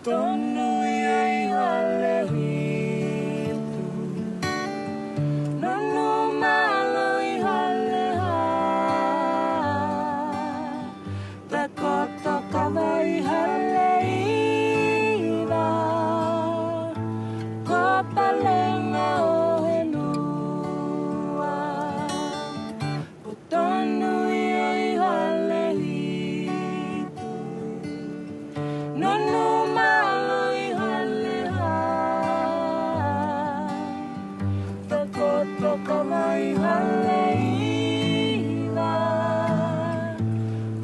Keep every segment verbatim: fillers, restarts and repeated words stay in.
Tonu i hale hitu. Nonu malo i hale ha. Takoto kava i hale iva. Ko palenga o henua. Tonu i hale hitu. Nonu malo i hale ha. Takoto kava i hale iva.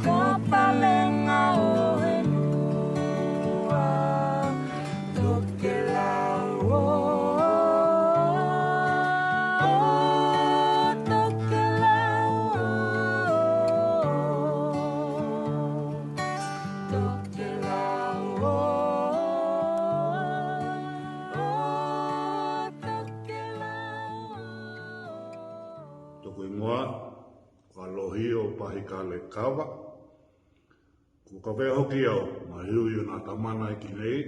Ko palenga o henua. Tokelau, Tokelau, Tokelau, Tokelau. Toku ingoa, ko Alohio Pahikale Kava. Ko kavea hoki au, ma hiu i ona tamana i kinei.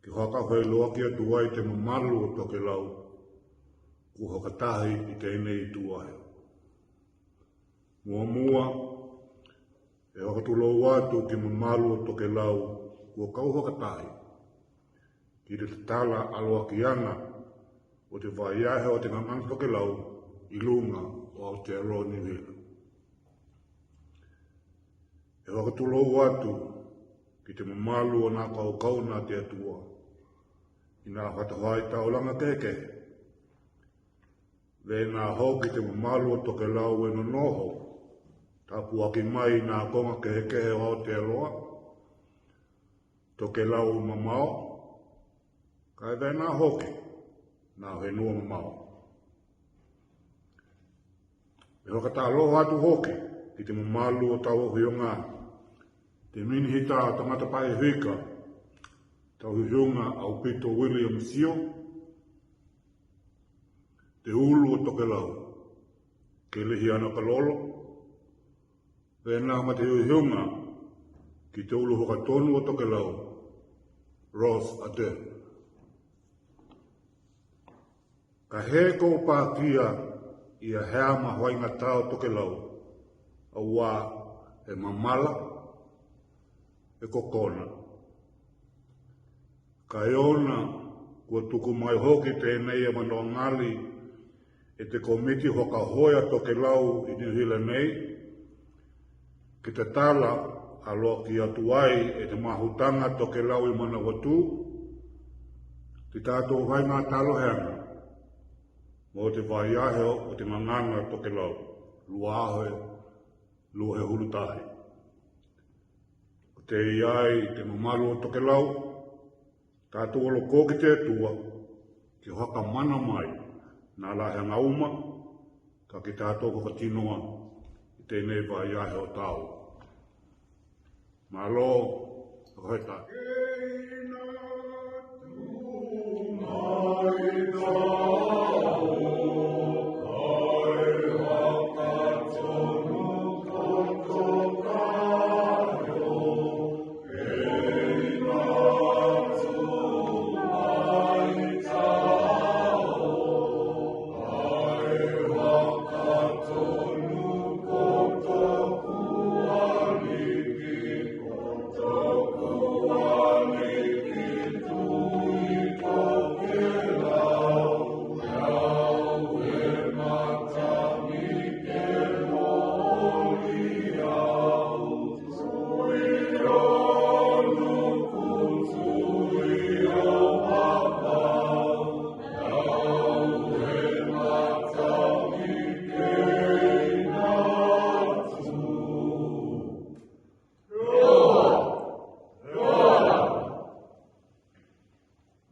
Ke hoka fai loa ki atu ai te mamalu o Tokelau, ko hoka tahi i tēnei tuahe. Muamua, e hoka tulou atu ki mamalu o Tokelau, ko kau hoka tahi. Ki te tatala aloakianga, o te vaiahe o te ngangana Tokelau, i lunga o Aotearoa Niu Hila. E hoka tulou atu ki te mamalu o nā kaukau nā te Atua. I nā whatahoa i taulanga kehekehe. Vena hoki te mamalu o Tokelau e nonoho. Tapuaki mai nā konga kehekehe o Aotearoa. Tokelau mamao. Kae vena hoki nā henua mamao. E hoka taloha atu hoki ki te mamalu o tau ohionga, te minihita o tangata pae huika, tau ohionga Aupito William Sio, te ulu o Tokelau, Kelehiana Kalolo, pēnā ma te ohionga ki te ulu hoka tonu o Tokelau, Rose Ate. Ka he ko pakia ia hea ma hoainga tao Tokelau, aua e mamala, e kokona. Ka e ona, kua tuku mai hoki tēnei e manoa ngali e te komiti hoka hoea Tokelau i Niu Hila nei, ke tatala aloaki atu ai e te mahutanga Tokelau i Manawatū, te tātou whainga taloheana, mo te vaiahe o te ngangana Tokelau, lua ahe, lua he hulu tahi. Ko te iai te mamalu o Tokelau, tātou olo ko ki te Atua, ke hoka mana mai, nā la he ngauma, ka ki tātou ko katinoa, i tēnei vaiahe o tau. Mālō, whakaheta.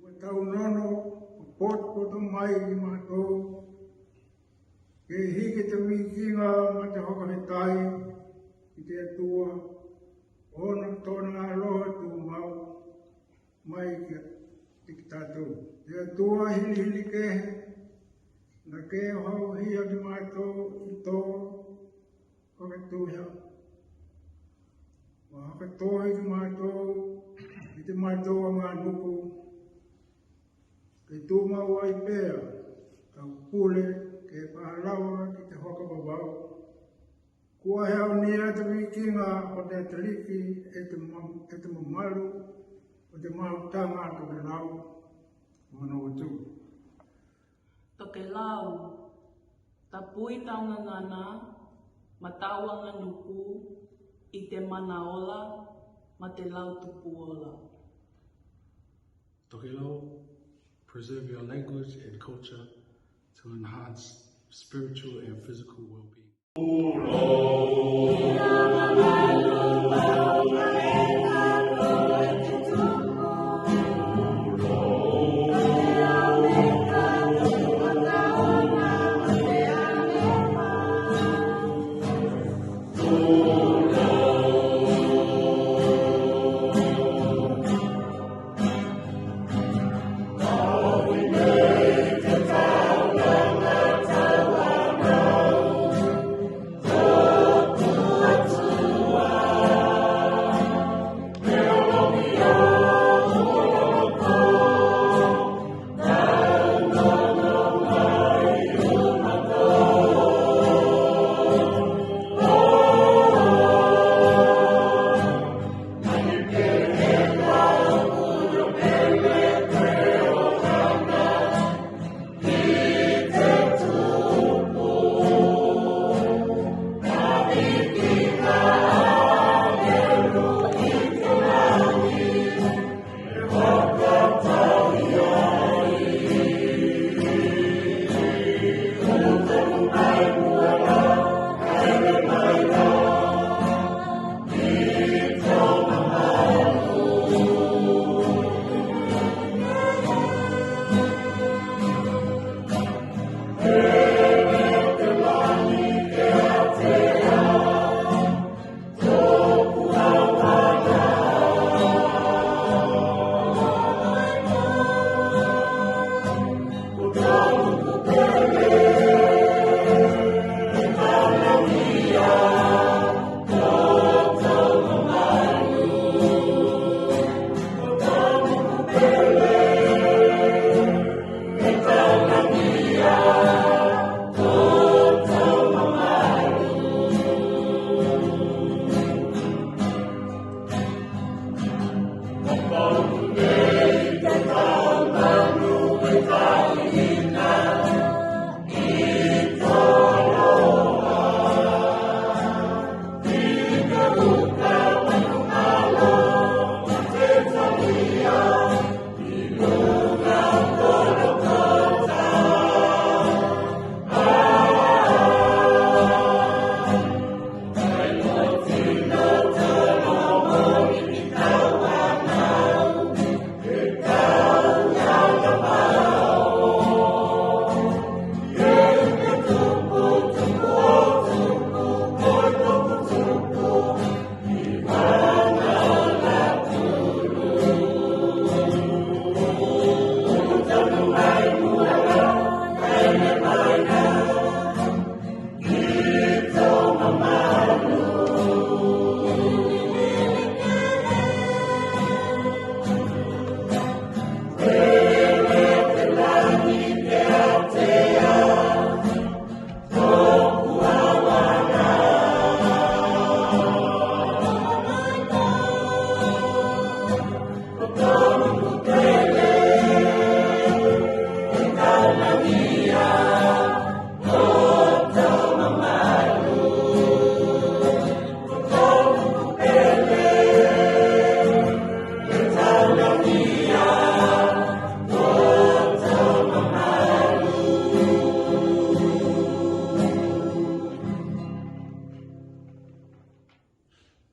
Ua tau nono, ua potopoto mai i mātou, ke hiki te wīkinga ma te hokahetai i te Atua, ona tōna aloha tū mau mai ki a, ki tātou. Te Atua hilihili kehe, na ke hauhia ki mātou i tō, whakatuhia. Ua whakatohi ki mātou, te mātou anga nuku, ke tūmau ai pea tau pule ke pālava ki te fakavavau. Kua heau ni a te vikinga o te ataliki e te, ma- e te mamalu o te mautanga Tokelau Manawatū. Tokelau, tapui tau ngangana ma tau anga nuku i te mana ola ma te lau tupu ola. Tokelau, preserve your language and culture to enhance spiritual and physical well-being.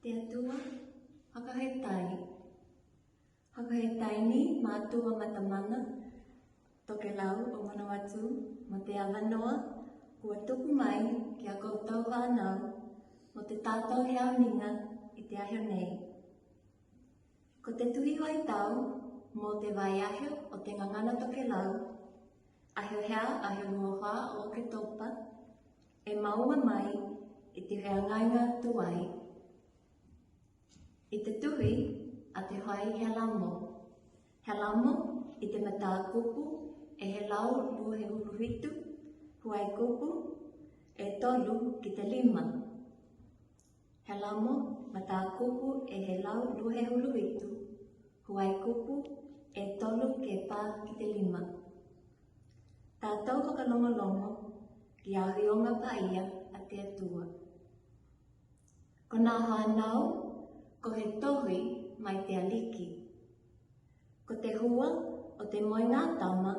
Te Atua, fakahetai. Fakahetai ni mātua ma Tamana, Tokelau o Manawatū, mo te avanoa kua tuku mai ki a koutou fānau mo te tātou heauninga i te aho nei. Ko te tuhi vaitau mo te vaiaho o te gagana Tokelau, aho hea, aho lua fā o Oketopa, e maua mai i te feagaiga tuai. I te tuhi, Ati hai Helamo. Helamo i te mataakupu e helau luahehulu hitu, huai kupu e tolu ki te lima. Helamo mataakupu e helau luahehulu hitu, huai kupu e tolu ke pā ki te lima. Tatou fakalongolongo ki te ʻafioʻanga paia a te Atua. Ko nā hanau ko he tohi mai te Aliki. Ko te hua o te moenga tama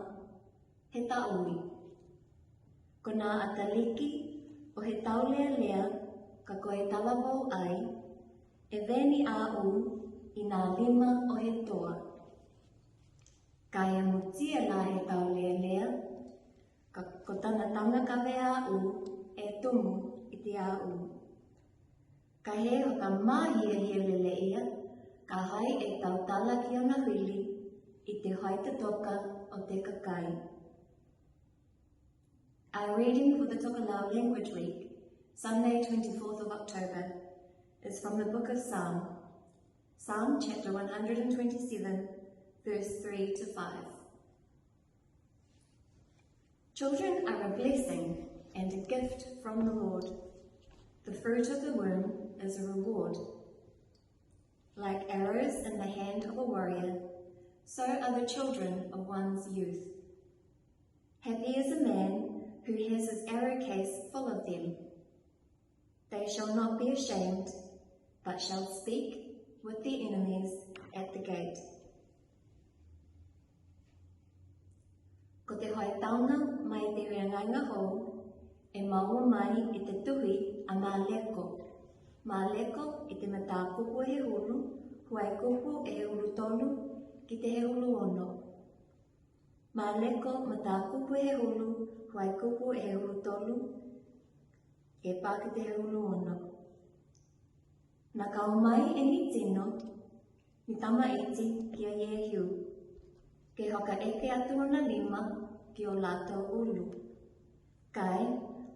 he taʻui. Ko nā ataliki o he taulealea ka ko e talavou ai, e veni a u i nā lima o he toa. Ka e mutia nā he taulealea, ka ko tana tangakavea u e tumu i te a u. Ka he fakamāhiahia lele ia, ka hai e tautala ki ona fili i te hai totoka o te kakai. Our reading for the Tokelau Language Week, Sunday, twenty-fourth of October, is from the book of Psalm, Psalm chapter one hundred and twenty-seven, verse three to five. Children are a blessing and a gift from the Lord. The fruit of the womb is a reward. Like arrows in the hand of a warrior, so are the children of one's youth. Happy is a man who has his arrow case full of them. They shall not be ashamed, but shall speak with their enemies at the gate. Ko te hai taonga mai te reanga hou e maua mai i te tuhi a Maleko. Maleko i te mataakupu e hulu, huai kupu e hulu tolu ki te hulu ono. Maleko mataakupu e hulu, huai kupu e hulu tolu, e pā ki te hulu ono. Na kau mai e ni tino, ni tamaiti ki a Iehiu, ke fakaeke atu ona lima ki o latou ulu. Kae,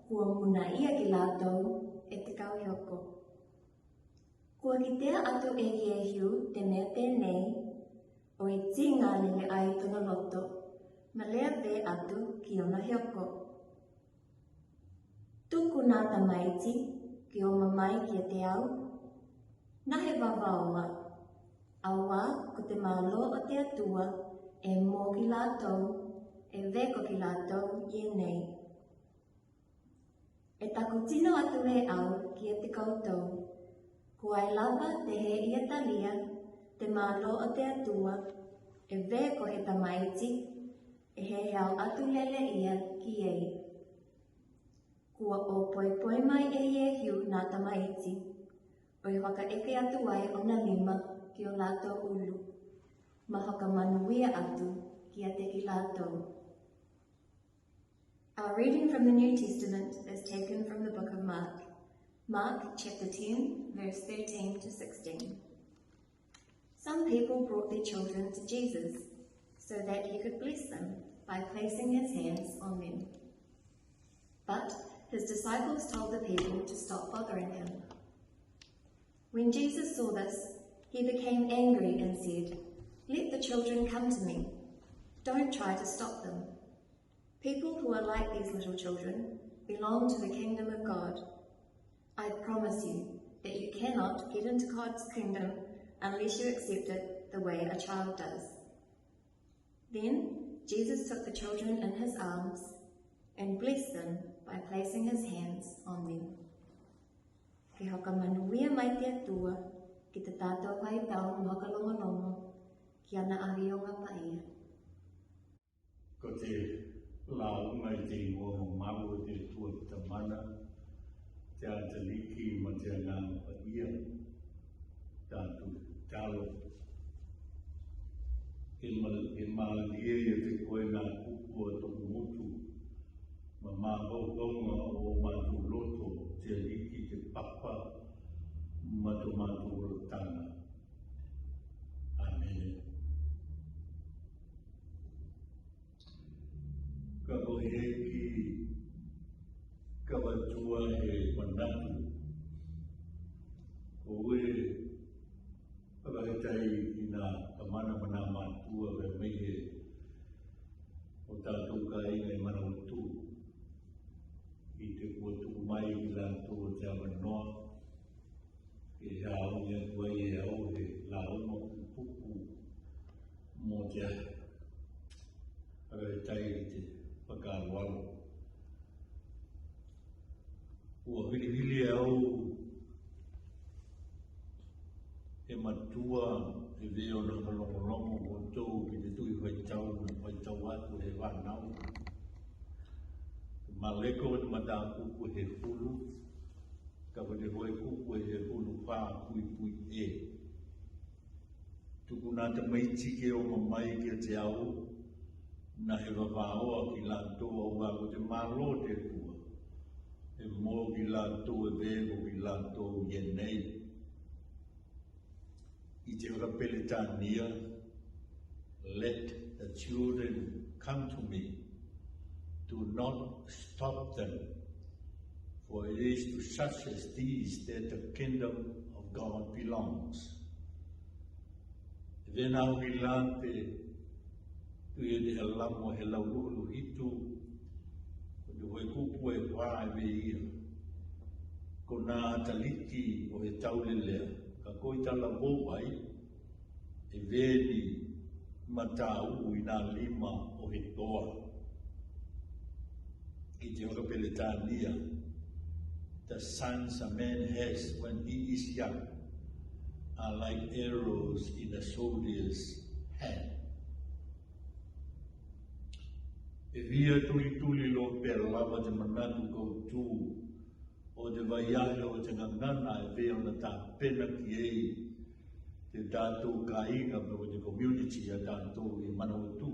kua muna ia ki latou e te kau hioko. Kua kitea atu e Iehiu te mea tenei, o e tinga lele ai tona loto, ma lea pe atu ki ona hioko. Tuku na tamaiti ki o mamai ki a te au, na he vavaoa, aua ko te malo o te Atua e mo ki latou, e veko ki latou i e nei. E taku tino atu e au ki a te koutou, ko ai lava te he ia talia te malo o te Atua, e veko he tamaiti, e he au atu lele ia ki ei. Kua o poipoi mai e Iehiu na tamaiti, o e fakaeke atu ai ona lima ki o latou ulu, ma fakamanuia atu ki a te ki latou. Our reading from the New Testament is taken from the book of Mark. Mark chapter ten, verse thirteen to sixteen. Some people brought their children to Jesus so that he could bless them by placing his hands on them. But his disciples told the people to stop bothering him. When Jesus saw this, he became angry and said, "Let the children come to me. Don't try to stop them. People who are like these little children belong to the kingdom of God. I promise you that you cannot get into God's kingdom unless you accept it the way a child does." Then Jesus took the children in his arms and blessed them by placing his hands on them. Ke fakamanuia mai te Atua ki te tatou faifekau mo fakalongolongo ki ana ʻafioʻanga paia. Ko te lau mai te ingoa mamalu o te Atua te Tamana, te Ataliki ma te Agaga Paia. Tatou talo. E mal-, e malie ia te koe na kupu a toku motu, ma mafaufauga o matou loto, te Aliki, te Papa, ma to matou olataga. Amene. Ka ko e ki kavatua he manatu. Ko e kavahetai Tatou kāinga i Manawatū, i te kua tuku mai ki lātou o te avanoa ke hāʻawi atu ai e au he lauga puputupu mo te aha, ara e tai i te fakaaloalo. Ua vilivili au e matua e veo na kalongolongo o tou ki te tui faitau na faitau atu he whanau. Maleko te matakupu he hulu, ka ko te hoe kupu he hulu wha pui pui e. Tukuna tamaiti ke o mamai ki te au, na he vavaoa ki lātou au a ko te mālō te tua. E mō ki lātou e veo ki lātou i e nei. I te ora Peretania, let the children come to me. Do not stop them. For it is to such as these that the kingdom of God belongs. Then I will learn the tu ia te halamo he lau luhuluhitu, o te hoe kupu e wha e vei ia. Ko nā ataliki o he taulelea, ka koi tala vovai, e veni matau i nā lima o he toa. Ki te ora Peretania, the sons a man has when he is young are like arrows in a soldier's hand. E via tulituli lo pe lava te manatu koutu o te vaiahe o te gagana e veo na tapena ki ei te tātou kāinga pe o te community a tātou i Manawatū.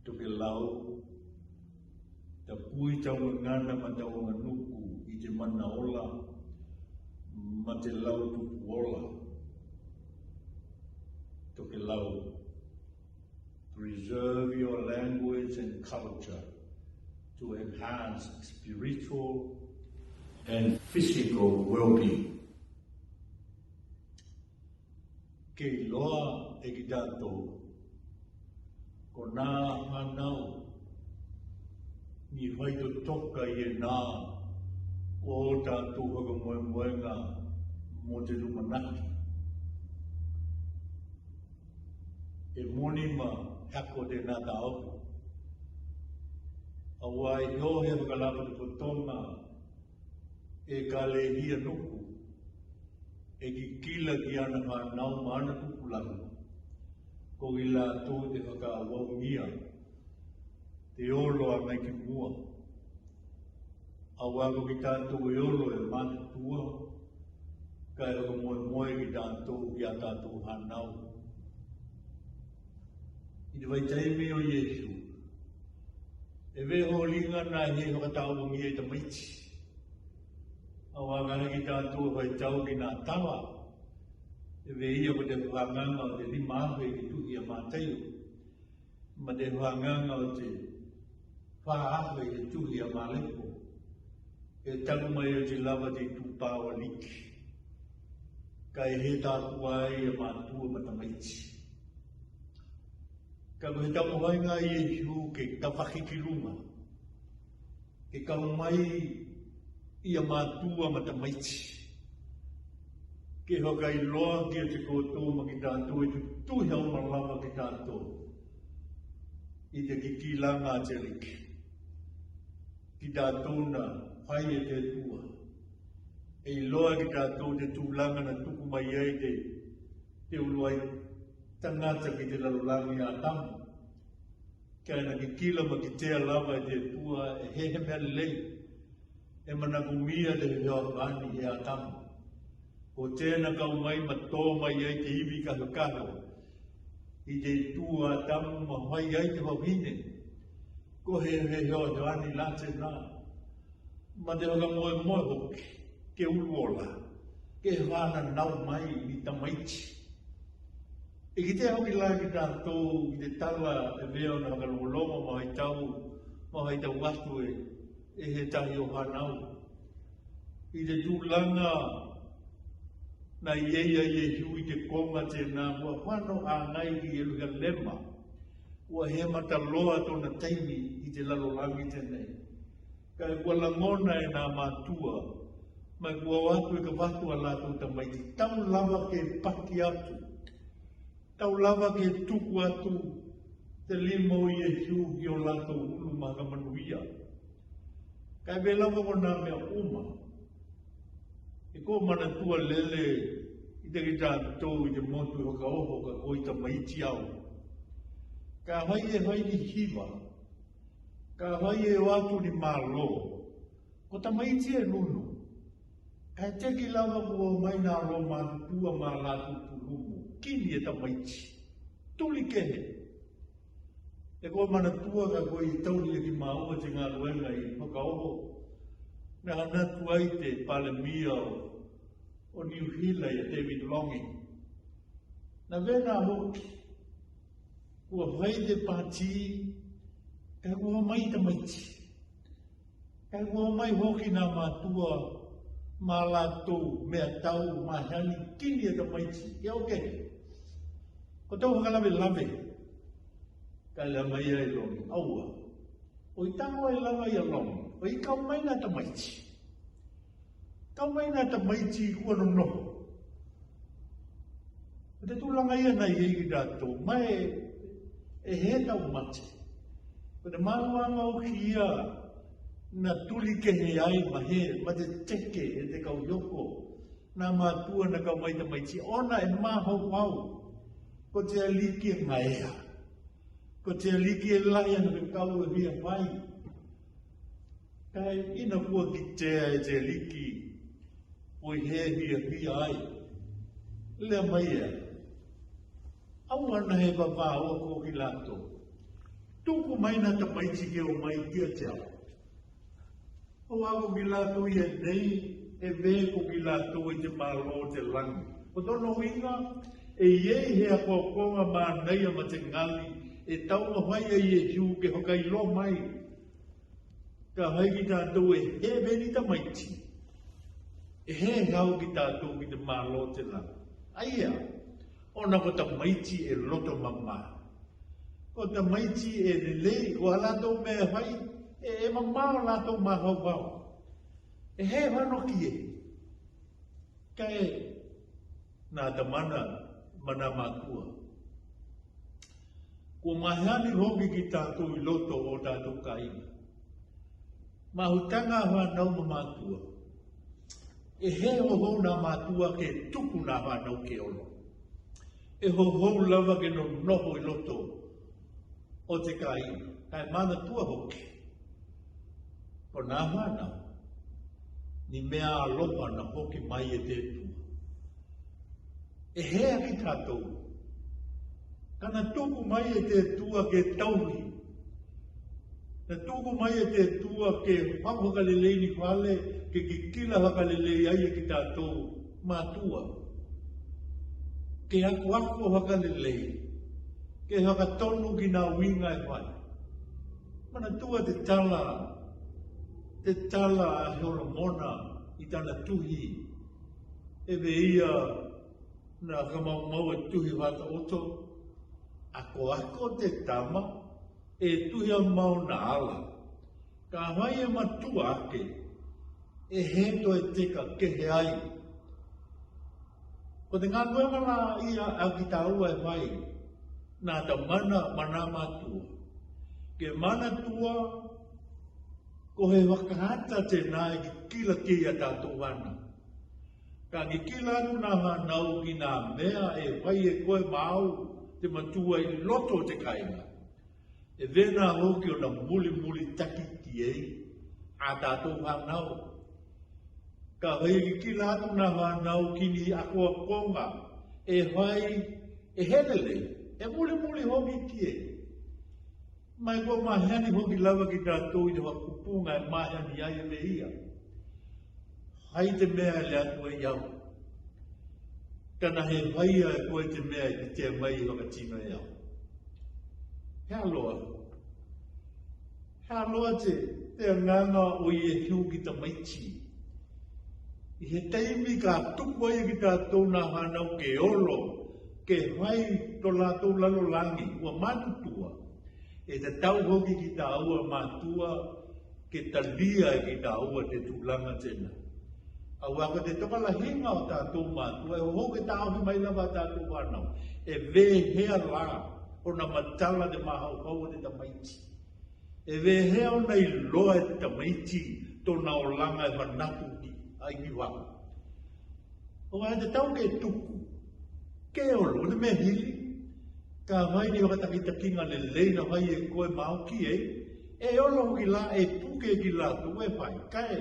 Tokelau, ta pui tau gagana ma tau aganuku i te mana ola ma te lau tupu ola. Tokelau, preserve your language and culture to enhance spiritual and physical well-being. Ke iloa e ki tātou, ko nā hanau ni faitotoka i e nā o tātou hakamoemoega mo te lumanaki. E moni ma hako te nā tāoku. Aua i o he fakalapa te potonga e ka lehia nuku, e kikila ki ana whanau ma ana tupulaga, ko i lātou te whakaauaugia te olo a mai ki mua. Aua ko ki tātou e olo e matatua, ka e whakamoemoe ki tātou ki a tātou whanau. I te vaitaimi o Iesu, e veho liga na he whakatauangia i tamaiti. Aua ngana ki tātou e whaitau ki nā tawa, e veia ko te whakanganga o te lima afe i te tuhi a Mataio, ma te whakanganga o te wha afe i te tuhi a Maleko. E taku mai o te lava te tūpāo aliki, ka e he tātua ai a mātua ma tamaiti. Ka ko he tamu ai ngā Iesu ke tawhaki ki runga, ke kau mai i a mātua ma tamaiti, ke whakailoa ki a te koutou ma ki tātou e tutuhi au malama ki tātou i te kikilanga a te aliki. Ki tātou na whai e te tua, e iloa ki tātou te tūlanga na tuku mai ai te te uluai tangata ki te lalolagi a tamu. Kia na ki kila ma ki tea lava e te tua e he he mea lei, e manakumia te he heo vani e a tamu. Ko tēna kau mai ma tō mai ai te iwi ka he kaho i te tua a tamu ma whai ai te wawine. Ko he he heo vani la tēna ma te whakamoemoe hoki ke uluola, ke whānanau mai ni tamaiti. I ki te hoki la ki tātou ki te tala e veo na whakalongolongo ma hai tau, ma hai tau atu e, e he tahi o whānau. I te tūlanga na i ei a Iesu i te konga tēnā kua whano a ngai ki Ierusalema. Ua hemataloa tona taimi i te lalolagi tenei. Kae kua lagona e nā mātua, mai kua ō atu e kavatu a lātou tamaiti, tau lava ke paki atu, tau lava ke tuku atu te lima o Iesu i o lātou ulu ma ka manuia. Kae pē lava ko nā mea uma, e ko manatua lele i te kitatou i te motu i Hakaoho, ka ko i tamaiti au. Ka hai e hai ni hiva, ka hai e ō atu ni mālō, ko tamaiti e nunu. Kae teki lava kua ō mai nā lōmātua ma lātou pulumu, kini e tamaiti, tuli kehe. E ko manatua ka ko i tauhi e ki māua te galuega i Hakaoho, na hanatu ai te palemia o, o Niu Hila, ia David Lange. Na vena hoki, kua fai te pati, ka kua ō mai tamaiti. Kae kua ō mai hoki nā mātua ma lātou mea tau, ma hani kini e tamaiti. Ia oke. Ko tau fakalavelave. Kae lea mai ai Lange, aua. O i tau ai lava ia Lange, o i kau mai nā tamaiti. Kau mai nā tamaiti kua nonoho. Ko te tulaga ia na i ai ki tātou, mai e he tau mate. Ko te maluaga o ki ia na tuli kehe ai ma he, ma te teke e te kau yoko, nā mātua na kau mai tamaiti, ona e mahaufau. Ko te Aliki e gaea. Ko te Aliki e lahi ana ke kau e hia fai. Kae ina kua kitea e te Aliki, o i he hia hia ai. Lea mai ea. Aua na he vavao ko ki lātou. Tuku mai nā tamaiti ke ō mai ki a te au. O au ki lātou ia nei, e vē ko ki lātou i te mālō o te lagi. Ko tona uiga, e i ai he akoakoga manaia ma te gali, e tau mafai ai e Iesu ke fakailoa mai. Ka hai ki tātou e he veni tamaiti. E he hau ki tātou ki te mālō o te lagi. Aia, ona ko tamaiti e loto mamā. Ko tamaiti e lelei, ko a lātou mea e fai, e, e mamā o lātou mahaufau. E he fano ki e. Kae, nā tamana, ma nā mātua. Kua mahani hoki ki tātou i loto o tātou kāiga. Mahutanga fānau ma mātua. E he hohou nā mātua ke tuku nā fānau ke olo. E hohou lava ke nonoho i loto o te kāiga. Kae manatua hoki. Ko nā fānau. Ni mea alofa na hoki mai e te Atua. E hea ki tātou. Ka na tuku mai e te Atua ke tauhi. Na tuku mai e te Atua ke fau fakalelei ni fale, ke kikila fakalelei ai e ki tātou mātua. Ke akoako fakalelei. Ke fakatonu ki nā uiga e fai. Manatua te tala, te tala a Solomona i tana tuhi. E vē ia na ka maumau e tuhi fata oto, akoako te tama, e tuhi a mau na ala. Ka fai e matua ake, e he toe teka kehe ai. Ko te galuega la ia a ki tāua e fai, nā tamana ma nā mātua. Ke manatua, ko he whakaata te nā e ki kila ki a tātou ana. Ka ki kila atu nā whanau ki nā mea e fai e koe ma au te matua i loto o te kāiga. E vena hoki o na muli muli taki ki ei a tātou whanau. Ka fai e ki kila atu nā whanau ki ni akoakoga e fai e helele, e muli muli hoki ki ei. Mai kua mahani hoki lava ki tātou i te whakupunga e mahani ai e me ia. Hai te mea e le atu e iau. Ka na he fai a e koe te mea e te mai i whakatino e au. He aloa. He aloa te, te anganga o Iesu ki tamaiti. I he taimi ka tuku ai ki tātou nā whanau ke olo, ke fai to lātou lalo langi, ua matutua. E tatau hoki ki tāua mātua ke talia e ki tāua te tulaga tena. Auā ko te tokalahiga o tātou mātua, e hohou ke tāofi mai lava tātou fānau. E vēhea la ona matala te mahaufau o te tamaiti? E vēhea ona iloa e te tamaiti tona olaga e fanatu ki ai ki vau? Auā e tatau ke tuku. Ke olo, o te mea hili. Ka fai ni fakatakitakiga lelei na fai e koe mau ki ei. E olo ki la, e puke ki la, tu e fai. Kae,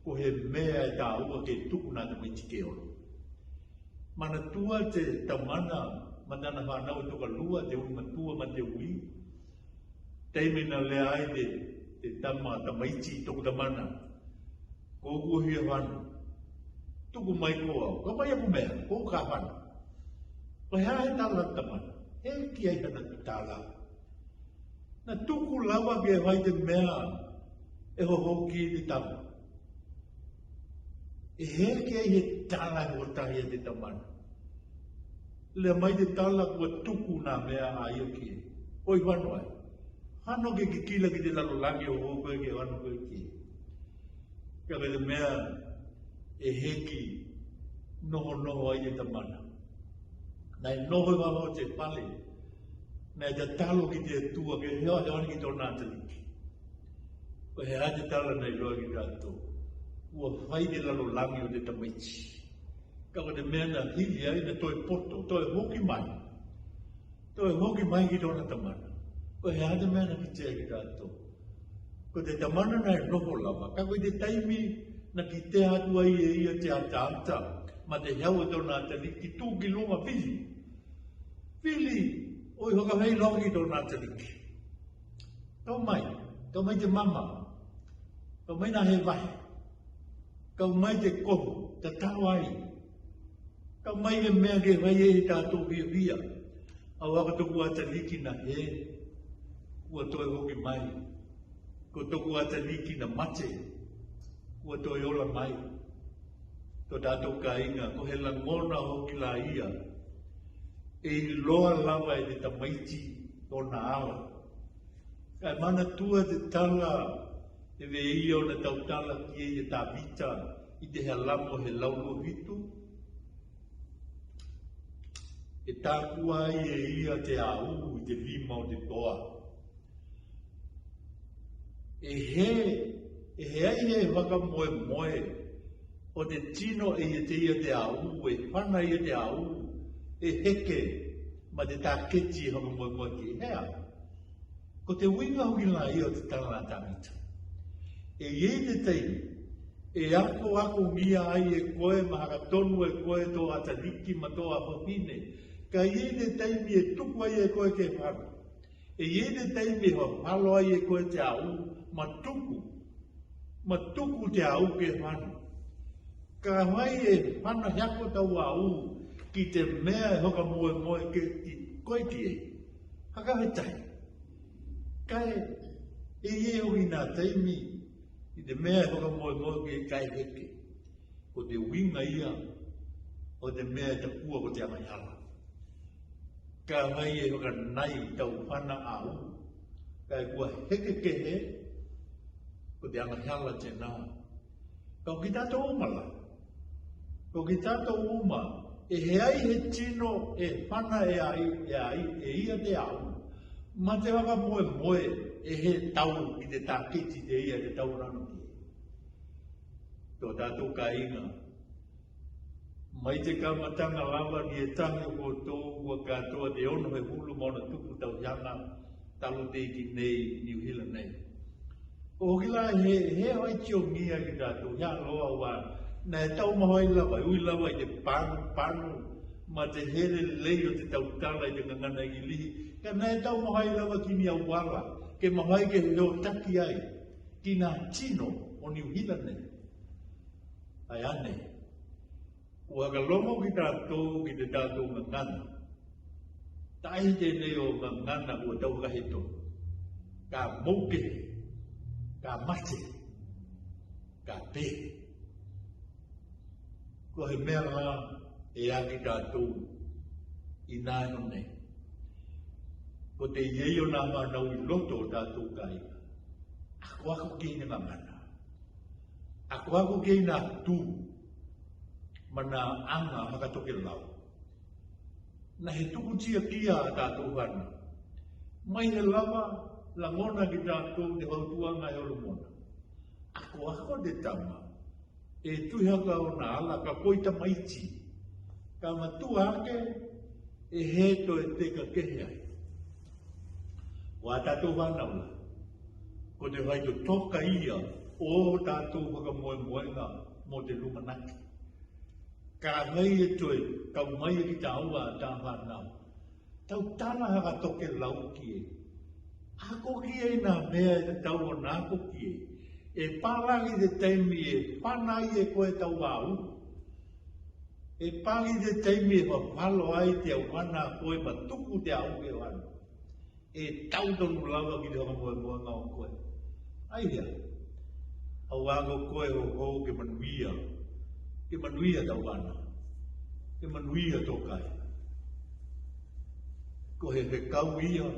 ko he mea e tāua ke tuku na tamaiti ke olo. Manatua te tamana, ma tana fānau e tokalua, te ui matua, ma te ui. Taimi na lea ai te, te tama, tamaiti, toku tamana. Ko kuo hia fano. Tuku mai ko au. Ka mai aku mea, ko ka fano. Ko he ahe tala tamana. He ki ai hana tala. Na tuku lava ke fai te mea e hohou ki te tama. E he ki ai he tala e hotahi e te tamana. Lea mai te tala kua tuku na mea a ia ki e. Oi fano ai. Fano ke kikila ki te lalolagi o hohou koe ke fano koe ki e. Ka ko te mea e heki nohonoho ai e tamana. Na e noho i vava o te pale. Na e tatalo ki te Atua ke heo heo ki tona ataliki. Ko he a te tala na iloa ki tātou. Ua fai te lalolagi o te tamaiti. Ka ko te mea na hili ai na toe poto, toe hoki mai. Toe hoki mai ki tona tamana. Ko he a te mea na kitea ki tātou. Ko te tamana na e noho lava. Ka ko i te taimi na kitea atu ai e ia te ataata. Ma te hau o tona ataliki tu ki luga pili. Pili, oi hoka fai loa ki tona ataliki. Kau mai, kau mai te mama. Kau mai na he vahe. Kau mai te kohu, tatau ai. Kau mai ke mea ke fai e tātou fiafia. Auā ko toku ataliki na he, kua toe hoki mai. Ko toku ataliki na mate, kua toe ola mai. To tātou kāiga, ko he lagona hoki la ia. E iloa lava e te tamaiti tona ala. Kae manatua te tala e vē ia ona tautala ki ai e Tavita i te Salamo he laulua fitu. E tākua ai e ia te au i te lima o te toa. E he, e he ai he fakamoemoe o te tino e ia te ia te au, e fana ia te au, e heke ma te taketi e fakamoemoe ki hea. Ko te uiga hoki la ia o te tala a Tavita. E i ai te taimi, e akoakogia ai e koe ma hakatonu e koe to ataliki ma to afafine. Ka i ai te taimi e tuku ai e koe ke fano. E i ai te taimi e fafalo ai e koe te au, ma tuku. Ma tuku te au ke fano. Ka fai e fana hiako tau au, ki te mea e fakamoemoe ke ki koe ki ei. Haka he tahi. Kae, e i ai hoki na taimi, i te mea e fakamoemoe ke kai heke. Ko te uiga ia, o te mea e takua ko te agahala. Ka fai e fakanai tau fana au, kae kua heke kehe, ko te agahala tena. Ka o ki tātou uma la. Ka o ki tātou uma, e he ai he tino, e fana e ai, e ai, e ia te au. Ma te fakamoemoe, e he tau i te taketi te ia te tau rano ki. To tātou kāiga. Mai te kamataga lava ni e tahi o koutou ua katoa te ono he hulu ma ona tupu tauhiaga talu teiki nei Niu Hila nei. Ko hoki la he, he ai tiogia ki tātou, ia loa ua, na e tau mahai lava, ui lava i te panu, panu, ma te hele lei o te tautala i te gagana Igilihi, ka na e tau mahai lava ki ni auala, ke mahai ke he o taki ai, ki na tino o Niu Hila nei. Ai ane, ua ka lomo ki tātou, ki te tātou gagana. Tahi tenei o gagana ua tau kahe tonu. Ka mou kehe, ka mate, ka pē. Ko he mea la e aki tātou i nā iho nei. Ko te iei ona fānau i loto o tatou kāinga. Akoako ki heʻena gangana. Akoako ki heʻena tū. Ma nā aga fakatokelau. Naʻe tuku tiaki ia a tatou fānau. Mai he lava lagona ki tatou te fautuaga e Solomona. Akoako te tama. E tuʻu hake ona ala ka koi tamaiti. Ka matuʻu ake e hē toe teka kehe ai. Ua tatou fānau. Ko te fai totoka ia o tatou fakamoemoega mo te lumanaki. Ka fai e toe, kau mai e ki tāua a tā fānau. Tau tala fakatokelau ki ai. Ako ki ai nā mea e tatau ona ako ki ai. E pālangi te taimi e fana ai e koe tau au. E pālangi te taimi e fafalo ai te au fana koe ma tuku te au ke fana. E tau tonu lava ki te fakamoemoega o koe. Ai ia. Au ako koe o koe ke manuia. Ke manuia tau fana. Ke manuia tō kāinga. Ko he fekau ia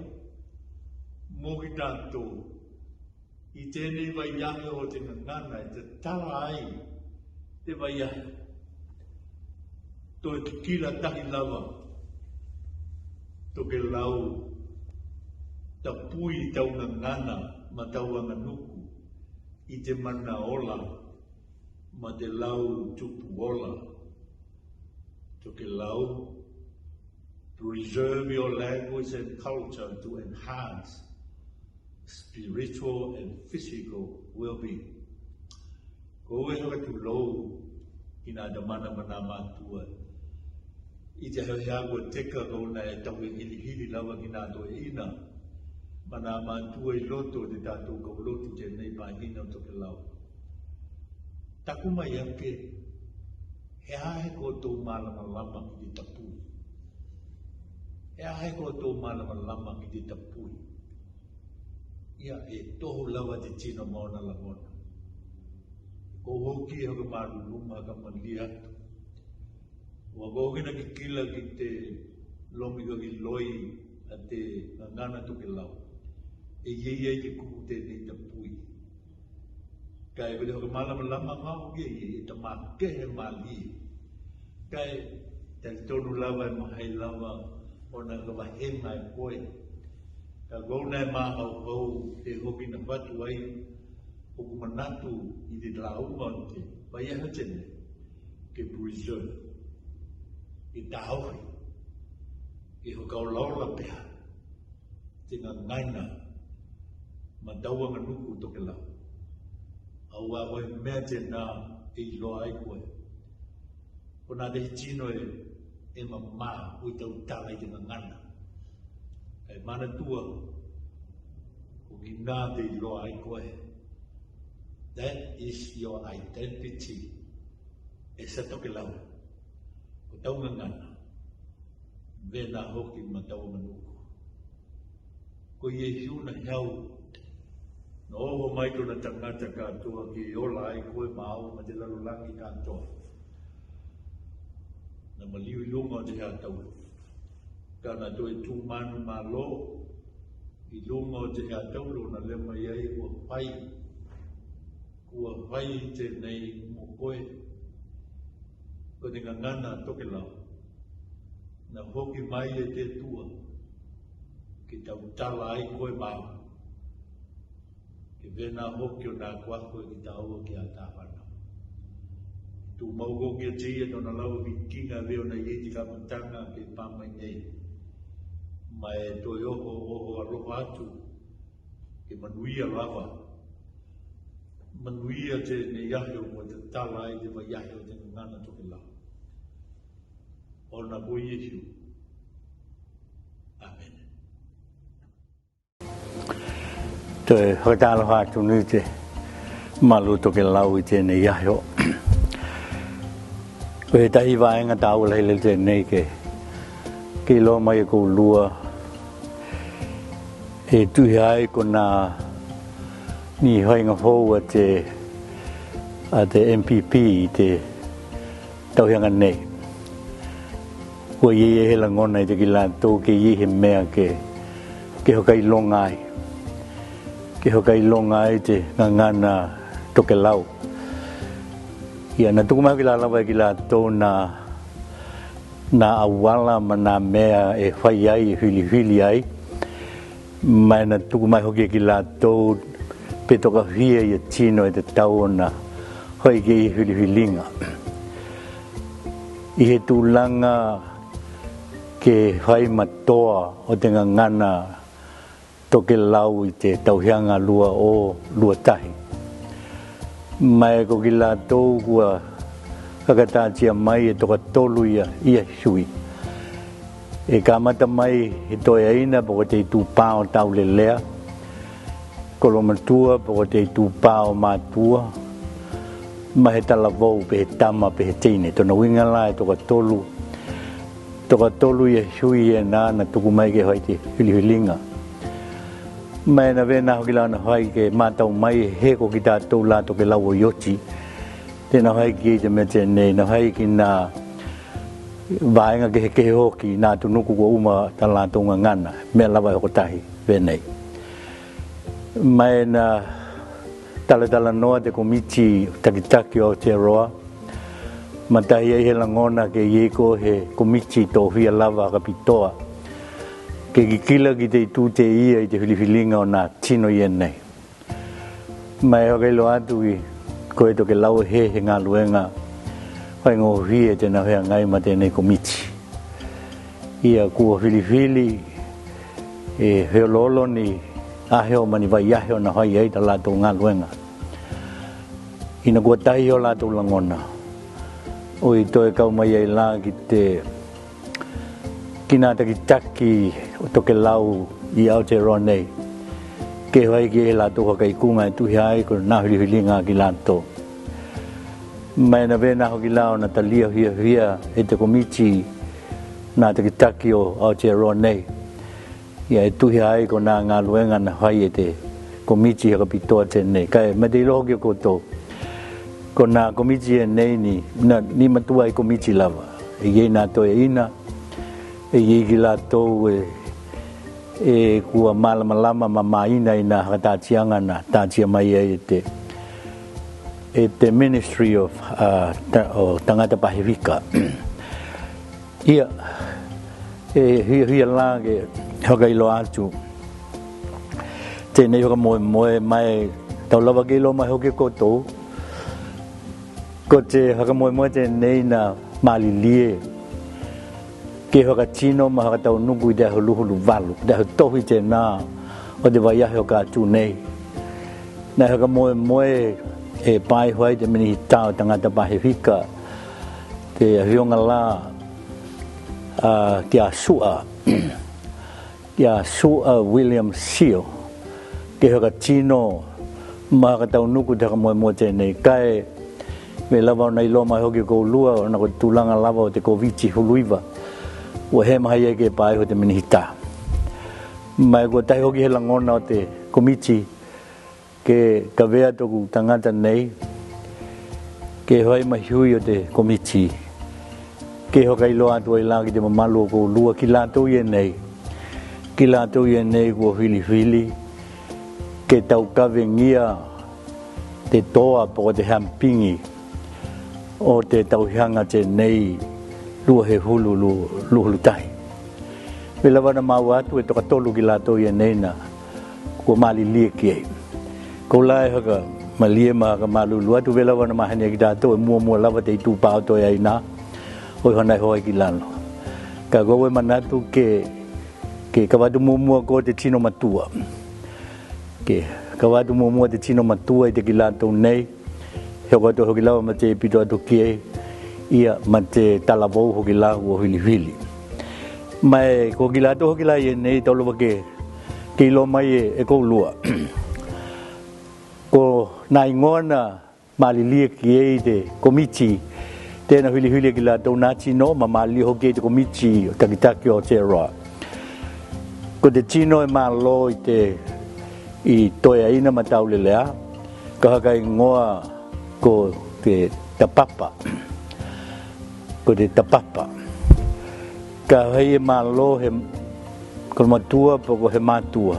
mo ki tatou. I tēnei vaiahe o te gangana e tatala ai te vaiahe. Toe kikila tahi lava. Tokelau. Tapui tau gangana ma tau aganuku i te mana ola ma te lau tupu ola. Tokelau. Preserve your language and culture to enhance spiritual and physical well-being. Ko e fakatulou ki nā tamana ma nā mātua. I te hea ko teka ko na e tau e hilihili lava ki nā toeina. Ma nā mātua i loto te tatou kau lotu tēnei pāhina o tokelau. Taku mai ake, he aha he koutou mālamalama ki te tapui. He aha he koutou mālamalama ki te tapui. Ia e toho lava te tino ma ona lagona. Ko hoki e haka māluluma ka malia atu. Ua ko hoki na kikila ki te lomi ka ki loi a te gangana tokelau. E ia ia i te kuku tēnei tapui. Ka e vele haka mālamalama ngā hoki e ia i te mā kehe mālie. Ka e talitonu lava e mahai lava o na ka vahenga e koe. Ka kou na e māhauhau e hoki na fatu ai hoku manatu i te lauma o te vai aha tene ke preserve. I tāohi. I hoka olaola pea. Te gangana ma tau aganuku tokelau. Aua ko e mea tēnā e iloa ai koe. Ko nā te tino e, e mamā, ui tau tala i te gangana. E manatua, ko ki nā te iloa ai koe. That is your identity. E sa tokelau. Ko tau gangana. Vena hoki ma tau aganuku. Ko Iesu na heau, na oho mai tona tagata katoa ke ola ai koe ma au ma te lalolagi katoa. Na maliu i luga o te hea tau. Ka na toe tū manu mālō i luga o te hea tau lo na lema i ai ua fai. Kua fai tēnei mo koe. Ko te gangana tokelau. Na hoki mai e te tua. Ke tau tala ai koe mau. Ke vena hoki o nā kua koe ki tāua ki a tāwhana. Tu mau ko ki a te ia tona lau ki kinga veo na i e te kamatanga ke pāmai nei. Ma e toi oho oho aloha atu. Ke manuia lava. Manuia te ne iahe o mo te tala ai te vai iahe o te ngana toke lau. Ona ko Iesu. Amen. Toe fakatalofa atu nei te malu toke lau i tēnei aho. Ko he tahi vaenga tāua lahi lele tēnei ke ke iloa mai e koulua e tuhi ai ko nā ni hoinga hou a te a te M P P i te tauhianga nei. Kua iei e he lagona i te ki lātou ke iei he mea ke ke hokailonga ai, ke hokailonga ai te gagana tokelau. Ia na tuku mai hoki la lava e ki latou na, na auala ma na mea e fai ai, e filifili ai, ma e na tuku mai hoki e ki latou pe tokafia ia tino e tatau ona fai ki ai e filifiliga. I he tulaga ke fai ma toa o te gagana tokelau i te tauhiaga lua o lua tahi. Ma e ko ki latou kua fakatatia mai e tokatolu ia, ia sui. E kamata mai he toeaina pe ko te itupā o taulelea, kolomatua pe ko te itupā o matua, ma he talavou pe he tama pe he teine. Tona uiga la e tokatolu, tokatolu ia sui e na na tuku mai ke fai te filifiliga. Ma e na vena hoki la na fai ke matau mai he ko ki tatou la tokelau o i oti, te na fai ki ai te mea tenei, na fai ki na vaega kehekehe hoki na atunuku kua uma ta latou gagana, mea lava e hokotahi venei. Ma e na talatalanoa te komiti takitaki o Aotearoa, ma tahi ai he lagona ke i ai ko he komiti tofia lava kapitoa ke kikila ki te itu te ia i te filifiliga o na tino ia nei. Ma e fakailoa atu i koe tokelau e he, he galuega faigofie te na feagai ma tenei komiti. Ia kua filifili e feoloolo ni ahe o ma ni vaiahe o na fai ai ta latou galuega. Ina kua tahi o latou lagona, o i toe kau mai ai la ki te ki na takitaki o tokelau i Aotearoa nei, ke fai ki ai he latou fakaikuga e tuhi ai ko na filifiliga ki latou. Ma e na vena hoki la o na talia fiafia e te komiti na takitaki o Aotearoa nei. Ia e tuhi ai ko na galuega na fai e te komiti ha kapitoa tenei. Kae ma te iloa hoki o koutou, ko na komiti e nei ni, na, ni matua i komiti lava. E i ai na toeaina, e i ai ki latou e, e kua malamalama ma maina i na fakatatiaga na tatia mai ai e te, e te Ministry of, uh, ta, o Tagata Pasifika. Ia, e hia, hia la ke fakailoa atu tenei fakamoemoe ma e tau lava ke iloa mai hoki e koutou, ko te fakamoemoe tenei na malilie ke fakatino ma fakataunuku i te aho luhuluvalu, te aho tohi tenā o te vaiahe o ka tū nei. Na fakamoemoe e pae hoai te Minisitā o Tagata Pasifika, te afioga la a, kia Suʻa, kia Suʻa William Sio, ke fakatino ma fakataunuku te fakamoemoe tenei, kae mei lava ona iloa mai hoki e koulua ona ko te tulaga lava o te Koviti hulu iva ua hē mahia ai ke pae ho te Minisitā. Ma e kua tahi hoki he lagona o te komiti ke kavea toku tagata nei ke fai ma hui o te komiti ke fakailoa atu ai la ki te mamalu o koulua, ki latou ia nei, ki latou ia nei kua filifili ke taukavegia te toa po ko te hamipigi o te tauhiaga tenei lua hulu, lu, lua hulu tahi. Mei lava ona maua atu e tokatolu ki latou ia nei na kua malilie ki ai. Kou la e fakamalie ma fakamalulu atu, mei lava ona mahani ki tatou e muamua lava te itū pā o toeaina o i hana e hoa ki lalo. Ka kou e manatu ke, ke kavatu muamua ko te tino matua. Ke kavatu muamua te tino matua i te ki latou nei, he ko atu hoki lava ma te pito atu ki ai, ia ma te talavou hoki la ua filifili. Ma e ko ki latou hoki la ia nei tau lava ke, ke iloa mai e, e koulua. Ko na igoa na malilie ki ai te komiti tena filifili ki latou na tino ma malilie hoki ai te komiti o takitaki o Aotearoa. Ko te tino e malo i te, i toeaina ma taulelea, ka fakaigoa ko te tapapa. Ko te tapapa. Ka fai e malo he ko le matua pe ko he mātua,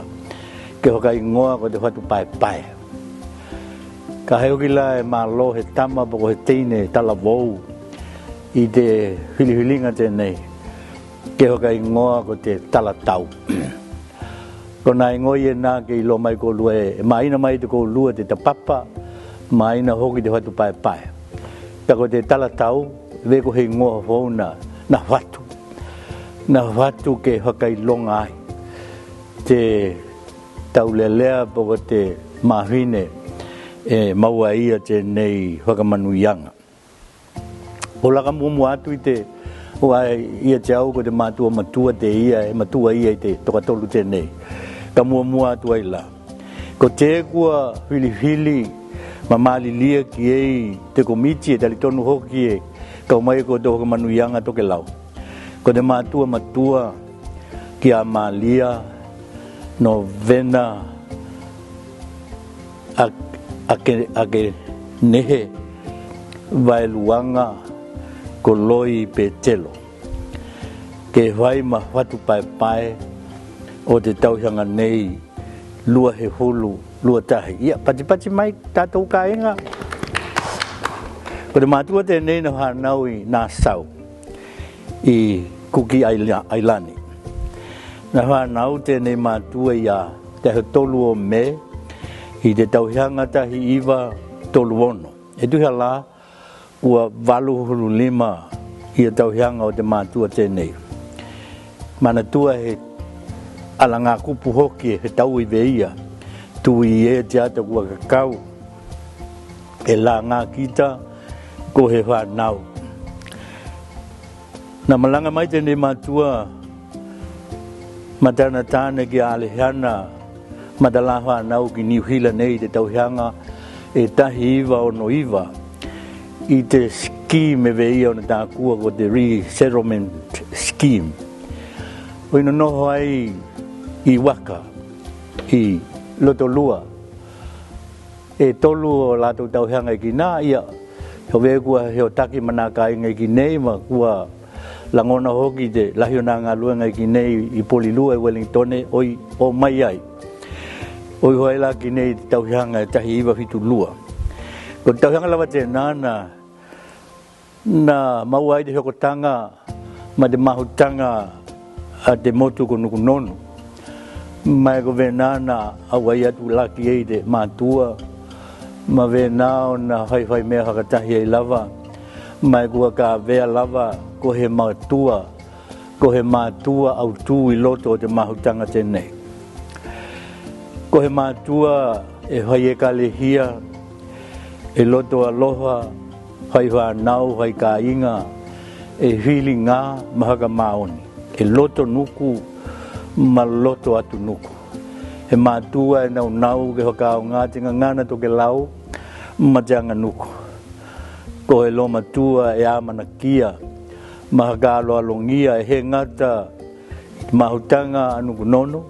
ke fakaingoa ko te Fatu Paepae. Ka he oki la e mālō he tama pe ko he teine talavou i te filifiliga tenei, ke fakaingoa ko te Talatau. Ko nā ingoa ia nā ke iloa mai koulua e, e māina mai te koulua te tapapa, māina hoki te Fatu Paepae. Ka ko te Talatau, vē ko he ingoa fou na, na fatu. Na fatu ke fakailoga ai te taulelea pe ko te mafine e maua ia tenei fakamanuiaga. O la ka muamua atu i te, ua ia te au ko te mātua matua te ia, e matua ia i te tokatolu tenei. Ka muamua atu ai la. Ko te kua filifili ma malilie ki ei te komiti e talitonu hoki e kau mai ko tō fakamanuiaga Tokelau. Ko te mātua matua ki a Malia, Novena, a, Ake, Akenehe, Vaeluaga, Koloi Petelo. Ke fai ma Fatu Paepae o te tauhiaga nei, lua sefulu lua tahi. Ia, patipati mai tatou kāiga. Ko te mātua tenei na fānau i Nasau, i Kuki Aila-, Ailani. Na fānau tenei mātua ia te aho tolu o Me, i te tauhiaga tahi iva tolu ono. E tuhi a la, ua valu sefulu lima ia tauhiaga o te mātua tenei. Manatua he alagā kupu hoki e fetaui vē ia, tui e te ata kua kakau, e lagā kita ko he fānau. Na malaga mai tenei mātua ma tana tane ki a Aleheana, ma tala fānau ki Niu Sila nei te tauhiaga e tahi iva ono iva, i te scheme e vē ia ona tākua ko te resettlement scheme. O ina noho ai i Waka, i Lotolua, e tolu o latou tauhiaga i kinā, ia, o vē kua he o taki ma nā kāiga i kinei, ma kua lagona hoki te lahi o nā galuega i kinei i Polilua i Wellington, oi, o mai ai. Oi hoai la kinei te tauhiaga e tahi iva fitu lua. Ko te tauhiaga lava tenā na na maua ai te hokotaga ma te mahutaga a te motu ko Nukunonu. Ma e ko vena na auai atu laki ei te matua, ma vena ona faifai mea fakatahi ai lava, ma e kua ka vea lava ko he matua, ko he matua autū i loto o te mahutaga tenei. Ko he matua e fai ekalehia, e loto aloha, fai fānau, fai kāiga, e fili gā ma fakamaoni, e loto nuku ma loto atu nuku. He matua e naunau ke fakaaoga te gagana tokelau ma te aganuku. Ko he lomatua e amanakia ma fakaaloalogia e he gata mahutaga a Nukunonu,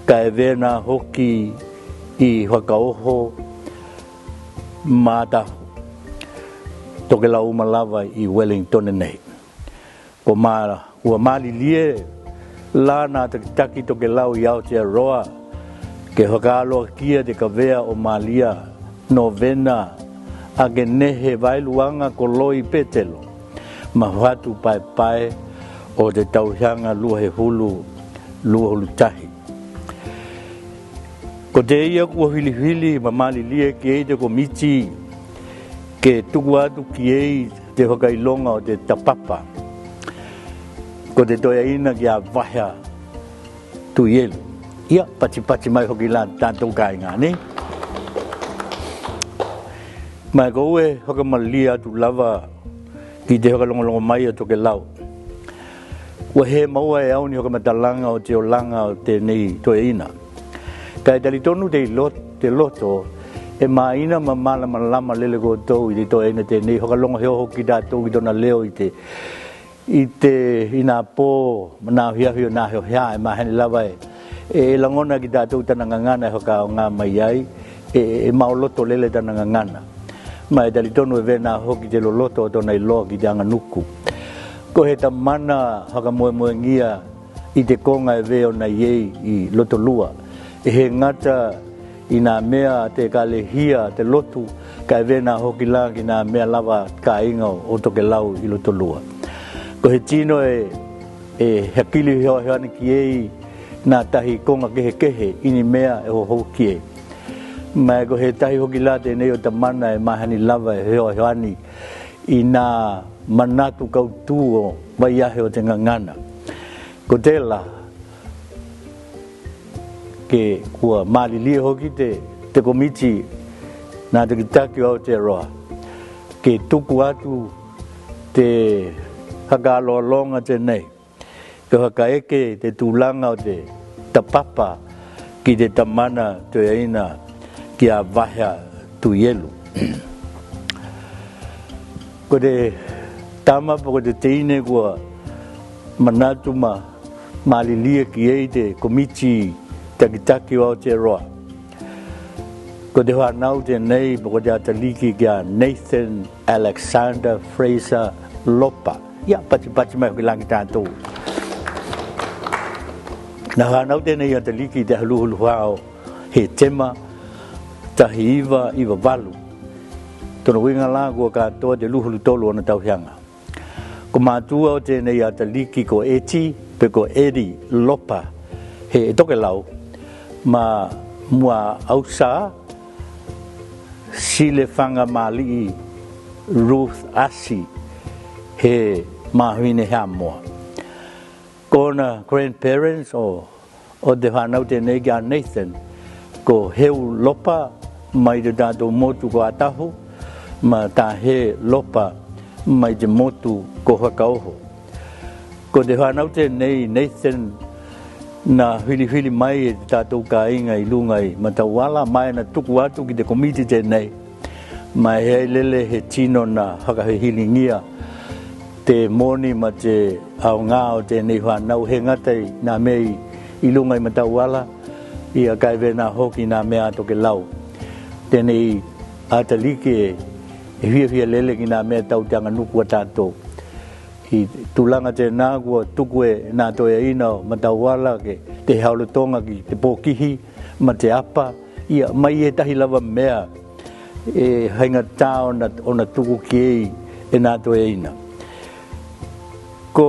ka e vena hoki i Fakaoho ma Atafu, tokelau uma lava i Wellington nei. Ko ma, ua malilie la nā takitaki tokelau i Aotearoa ke fakaaloakia te kavea o Malia, Novena, Akenehe, Vaeluaga, Koloi, Petelo ma Fatu Paepae o te tauhiaga lua sefulu lua sefulu tahi. Ko te ia kua filifili ma malilie ki ei te komiti ke tuku atu ki ei te fakailoga o te tapapa, ko te toeaina ki a Vaea Tuielu. Ia, patipati mai hoki la tatou kāiga nei. Ma e ko ue fakamalie atu lava ki te fakalogologo mai a tokelau. Ua he maua e au ni fakamatalaga o te olaga o tenei toeaina. Ka e talitonu te ilo-, te loto e māina ma malamalama lele koutou i te toeaina tenei, fakalogo he oho ki tatou ki tona leo i te, i te ina pō, ma nā afiafi o nā afiafi e maheni lava e, e lagona ki tatou tana gagana e fakaaoga mai ai, e, e maoloto lele tana gagana. Ma e talitonu e vena hoki te loloto o tona iloa ki te aganuku. Ko he tamana fakamoemoegia i te koga e vē ona i ei i Lotolua. E he gata i nā mea te kalehia te lotu, kae vē nā hoki la ki nā mea lava kāiga o Tokelau i Lotolua. Ko he tino e, e hakili heoheoani ki ei nā tahi koga kehekehe i ni mea e hohou ki ei. Ma e ko he tahi hoki la tenei o tamana e mahani lava e heoheoani i nā manatu kautū o vaiahe o te gagana. Ko tela ke kua malilie hoki te, te komiti nā takitaki o Aotearoa ke tuku atu te hakaaloaloga tenei, ke hakaeke te tulaga o te tapapa ki te tamana toeaina ki a Vaea Tuielu. Ko te tama po ko te teine kua manatu ma malilie ki ei te komiti takitaki o Aotearoa. Ko te fanau tenei po ko te ataliki ki a Nathan Alexander Fraser Lopa. Ia, patipati mai hoki la ki tatou. Nā fanau tenei ataliki i te aho luhulufa o Hepetema tahi iva iva valu. Tona uiga la kua katoa te luhulu tolu ona tauhiga. Ko mātua o tenei ataliki ko Eti, pe ko Eri Lopa, he Tokelau, ma Muaʻausa Silefagamaliʻi Ruth Asi, he Mahuine Haʻamoa. Ko ona grandparents o, o te fanau tenei ki a Nathan, ko Heu Lopa mai te tatou motu ko Atahu, ma Tahe Lopa mai te motu ko Hakaoho. Ko te fanau tenei, Nathan, na filifili mai e te tatou kāiga i luga i Matauala, ma e na tuku atu ki te komiti tenei. Ma e ai lele he tino na fakafehiligia te moni ma te aogā o tenei fanau, he gata i nā mea i, i luga i Matauala, ia kae vena hoki nā mea a Tokelau. Tenei ataliki e, e fiafia lele ki nā mea tau te aganuku a tatou. I tulaga tenā kua tuku e nā toeaina o Matauala ke te haolotoga ki te pokihi ma te apa, ia mai e tahi lava mea e faigatā ona, ona tuku ki ei e nā toeaina. Ko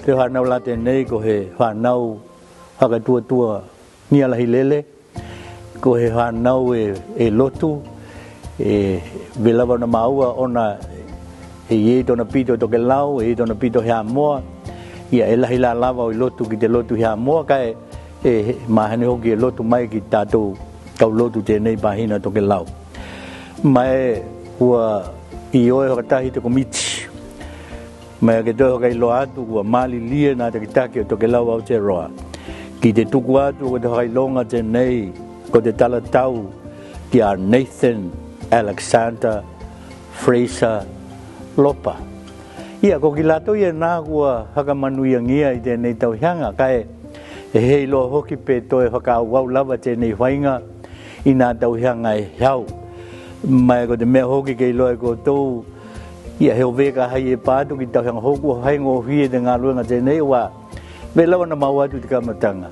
te fanau la tenei ko he fanau fakatuatua nia lahi lele, ko he fanau e, e lotu, e vē lava ona maua ona e i ai tona pito Tokelau, e i ai tona pito Haʻamoa, ia e lahi la lava o i lotu ki te lotu Haʻamoa, kae e mahani hoki e lotu mai ki tatou kau lotu tenei pahina Tokelau. Ma e ua ioe fakatahi te komiti. Ma e ke toe fakailoa atu kua malilie nā takitaki o Tokelau Aotearoa ki te tuku atu ko te fakailoga tenei ko te tala tau ki a Nathan Alexander Fraser Lopa. Ia ko ki latou ia nā kua fakamanuiagia i tenei tauhiga, kae e heiloa hoki pe toe fakaauau lava tenei faiga i nā tauhiga e hau. Ma e ko te mea hoki ke iloa e koutou, ia he ʻo vē ka hai e pā atu ki tauhiga hou kua faigofie te galuega tenei, ua vē lava na mau atu te kamataga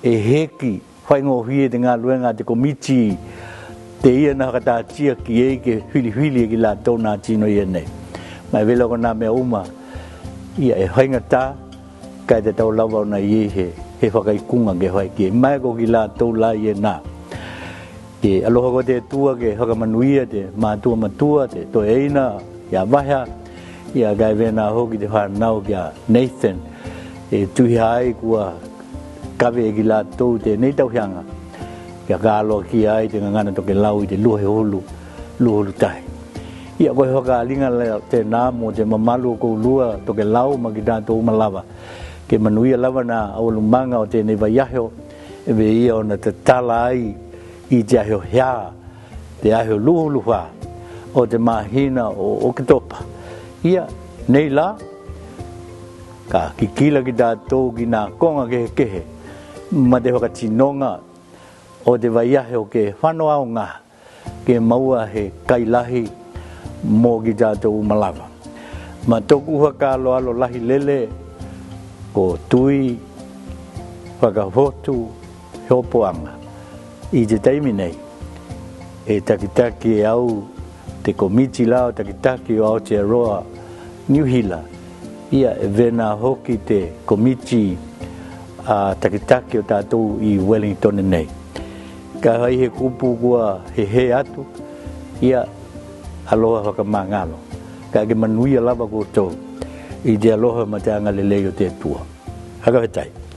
e heki faigofie te galuega a te komiti te ia na fakatātia ki ei ke filifili e ki latou nā tino ia nei. Ma e vē lava ko nā mea uma ia e faigatā, kae tatau lava ona i ai he, he fakaikuga ke fai ki ei. Ma e ko ki latou la ia nā. Ke aloha ko te Atua ke fakamanuia te mātua matua, te toeaina ia Vaea, ia kae vena hoki te fanau ki a Nathan, e tuʻi ai kua kave e ki latou tenei tauhiga, kia kaloa ki ai te gagana Tokelau i te luahulu, luahulu tahi. Ia ko e fakaaliga la tenā mo te mamalu o koulua Tokelau ma ki tatou uma lava. Ke manuia lava nā ʻaualumaga o tenei vaiaho, e vē ia ona tatala ai i te aho hea, te aho luhulufa o te mahina o Oketopa. Ia, nei la, ka kikila ki tatou ki nā koga kehekehe, ma te fakatinoga o te vaiaho ke fano aogā, ke maua he kai lahi mo ki tatou uma lava. Ma toku fakaaloalo lahi lele, ko Tui, Fakafotu he hopoaga i te taimi nei, e takitaki e au te komiti la o takitaki o Aotearoa Niu Hila, ia e vena hoki te komiti a takitaki o tatou i Wellington nei. Ka fai he kupu kua hehe atu, ia aloha fakamagalo. Ka ke manuia lava koutou i te aloha ma te agalelei o te Atua. Fakafetai.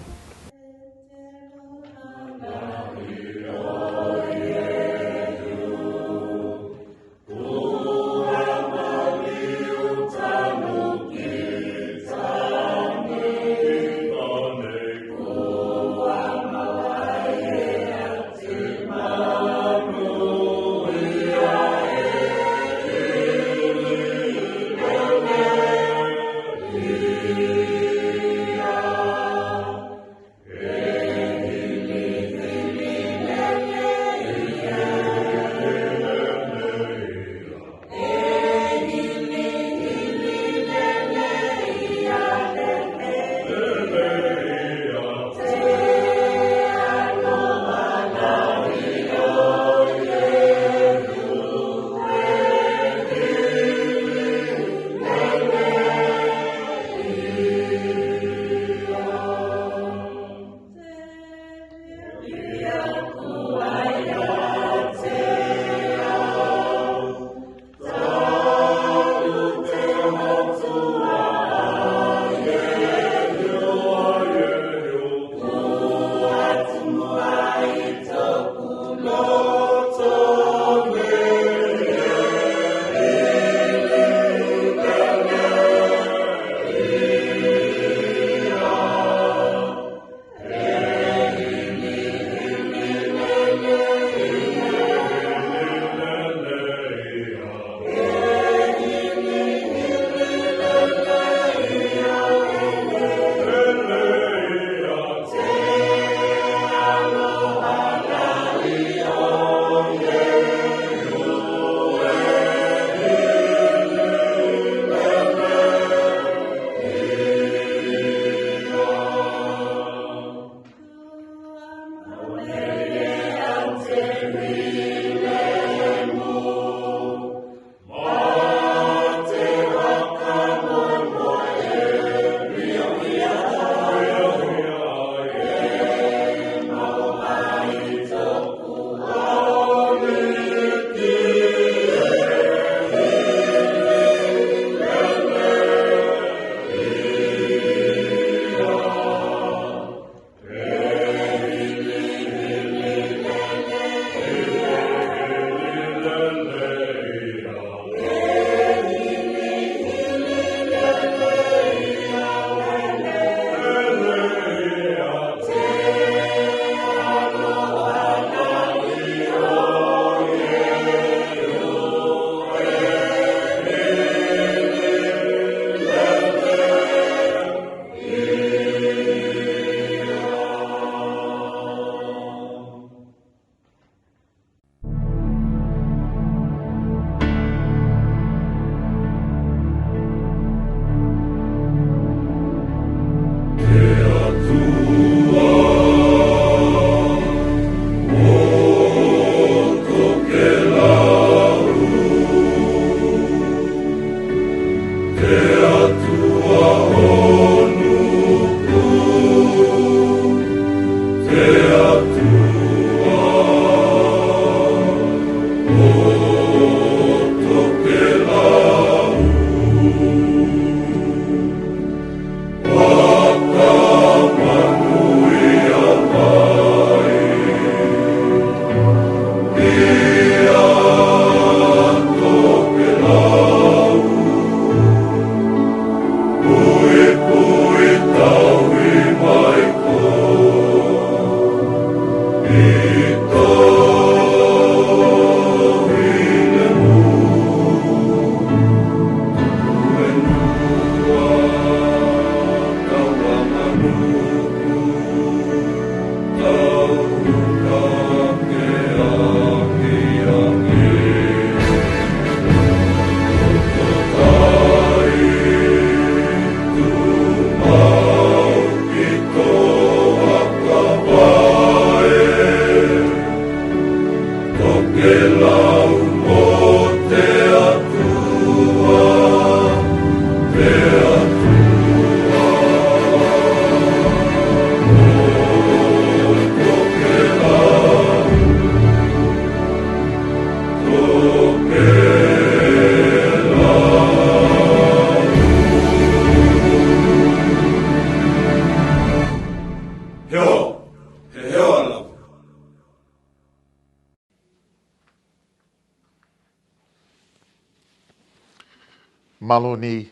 Mālō nui,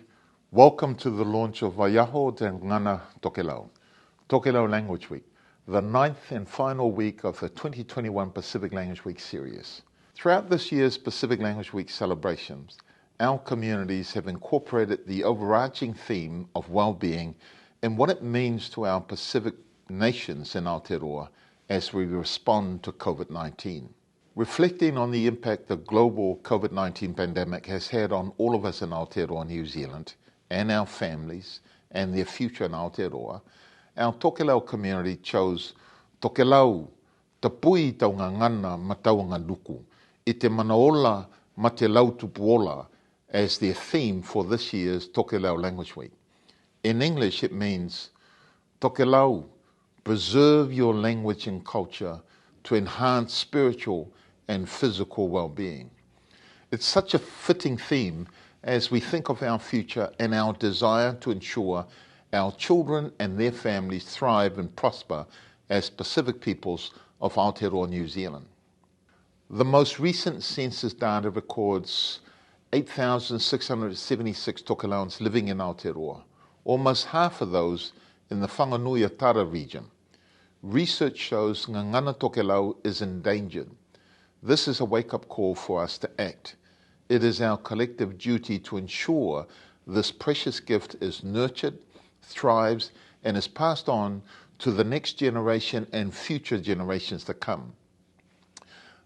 welcome to the launch of Vaiaho o te Gagana Tokelau, Tokelau Language Week, the ninth and final week of the twenty twenty-one Pacific Language Week series. Throughout this year's Pacific Language Week celebrations, our communities have incorporated the overarching theme of well-being and what it means to our Pacific nations in Aotearoa as we respond to COVID nineteen. Reflecting on the impact the global COVID nineteen pandemic has had on all of us in Aotearoa New Zealand and our families and their future in Aotearoa, our Tokelau community chose Tokelau, tapui tau gagana ma tau aganuku i te manaola ma te lautupuola as their theme for this year's Tokelau Language Week. In English, it means Tokelau, preserve your language and culture to enhance spiritual and physical well-being. It's such a fitting theme as we think of our future and our desire to ensure our children and their families thrive and prosper as Pacific peoples of Aotearoa New Zealand. The most recent census data records eight thousand six hundred seventy-six Tokelauans living in Aotearoa, almost half of those in the Whanganui-a-Tara region. Research shows Gagana Tokelau is endangered. This is a wake-up call for us to act. It is our collective duty to ensure this precious gift is nurtured, thrives, and is passed on to the next generation and future generations to come.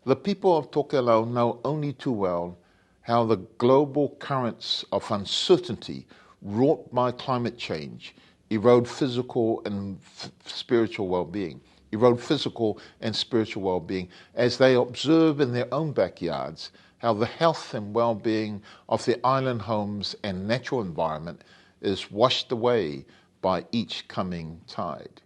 The people of Tokelau know only too well how the global currents of uncertainty wrought by climate change erode physical and f- spiritual well-being, erode physical and spiritual well-being as they observe in their own backyards how the health and well-being of their island homes and natural environment is washed away by each coming tide.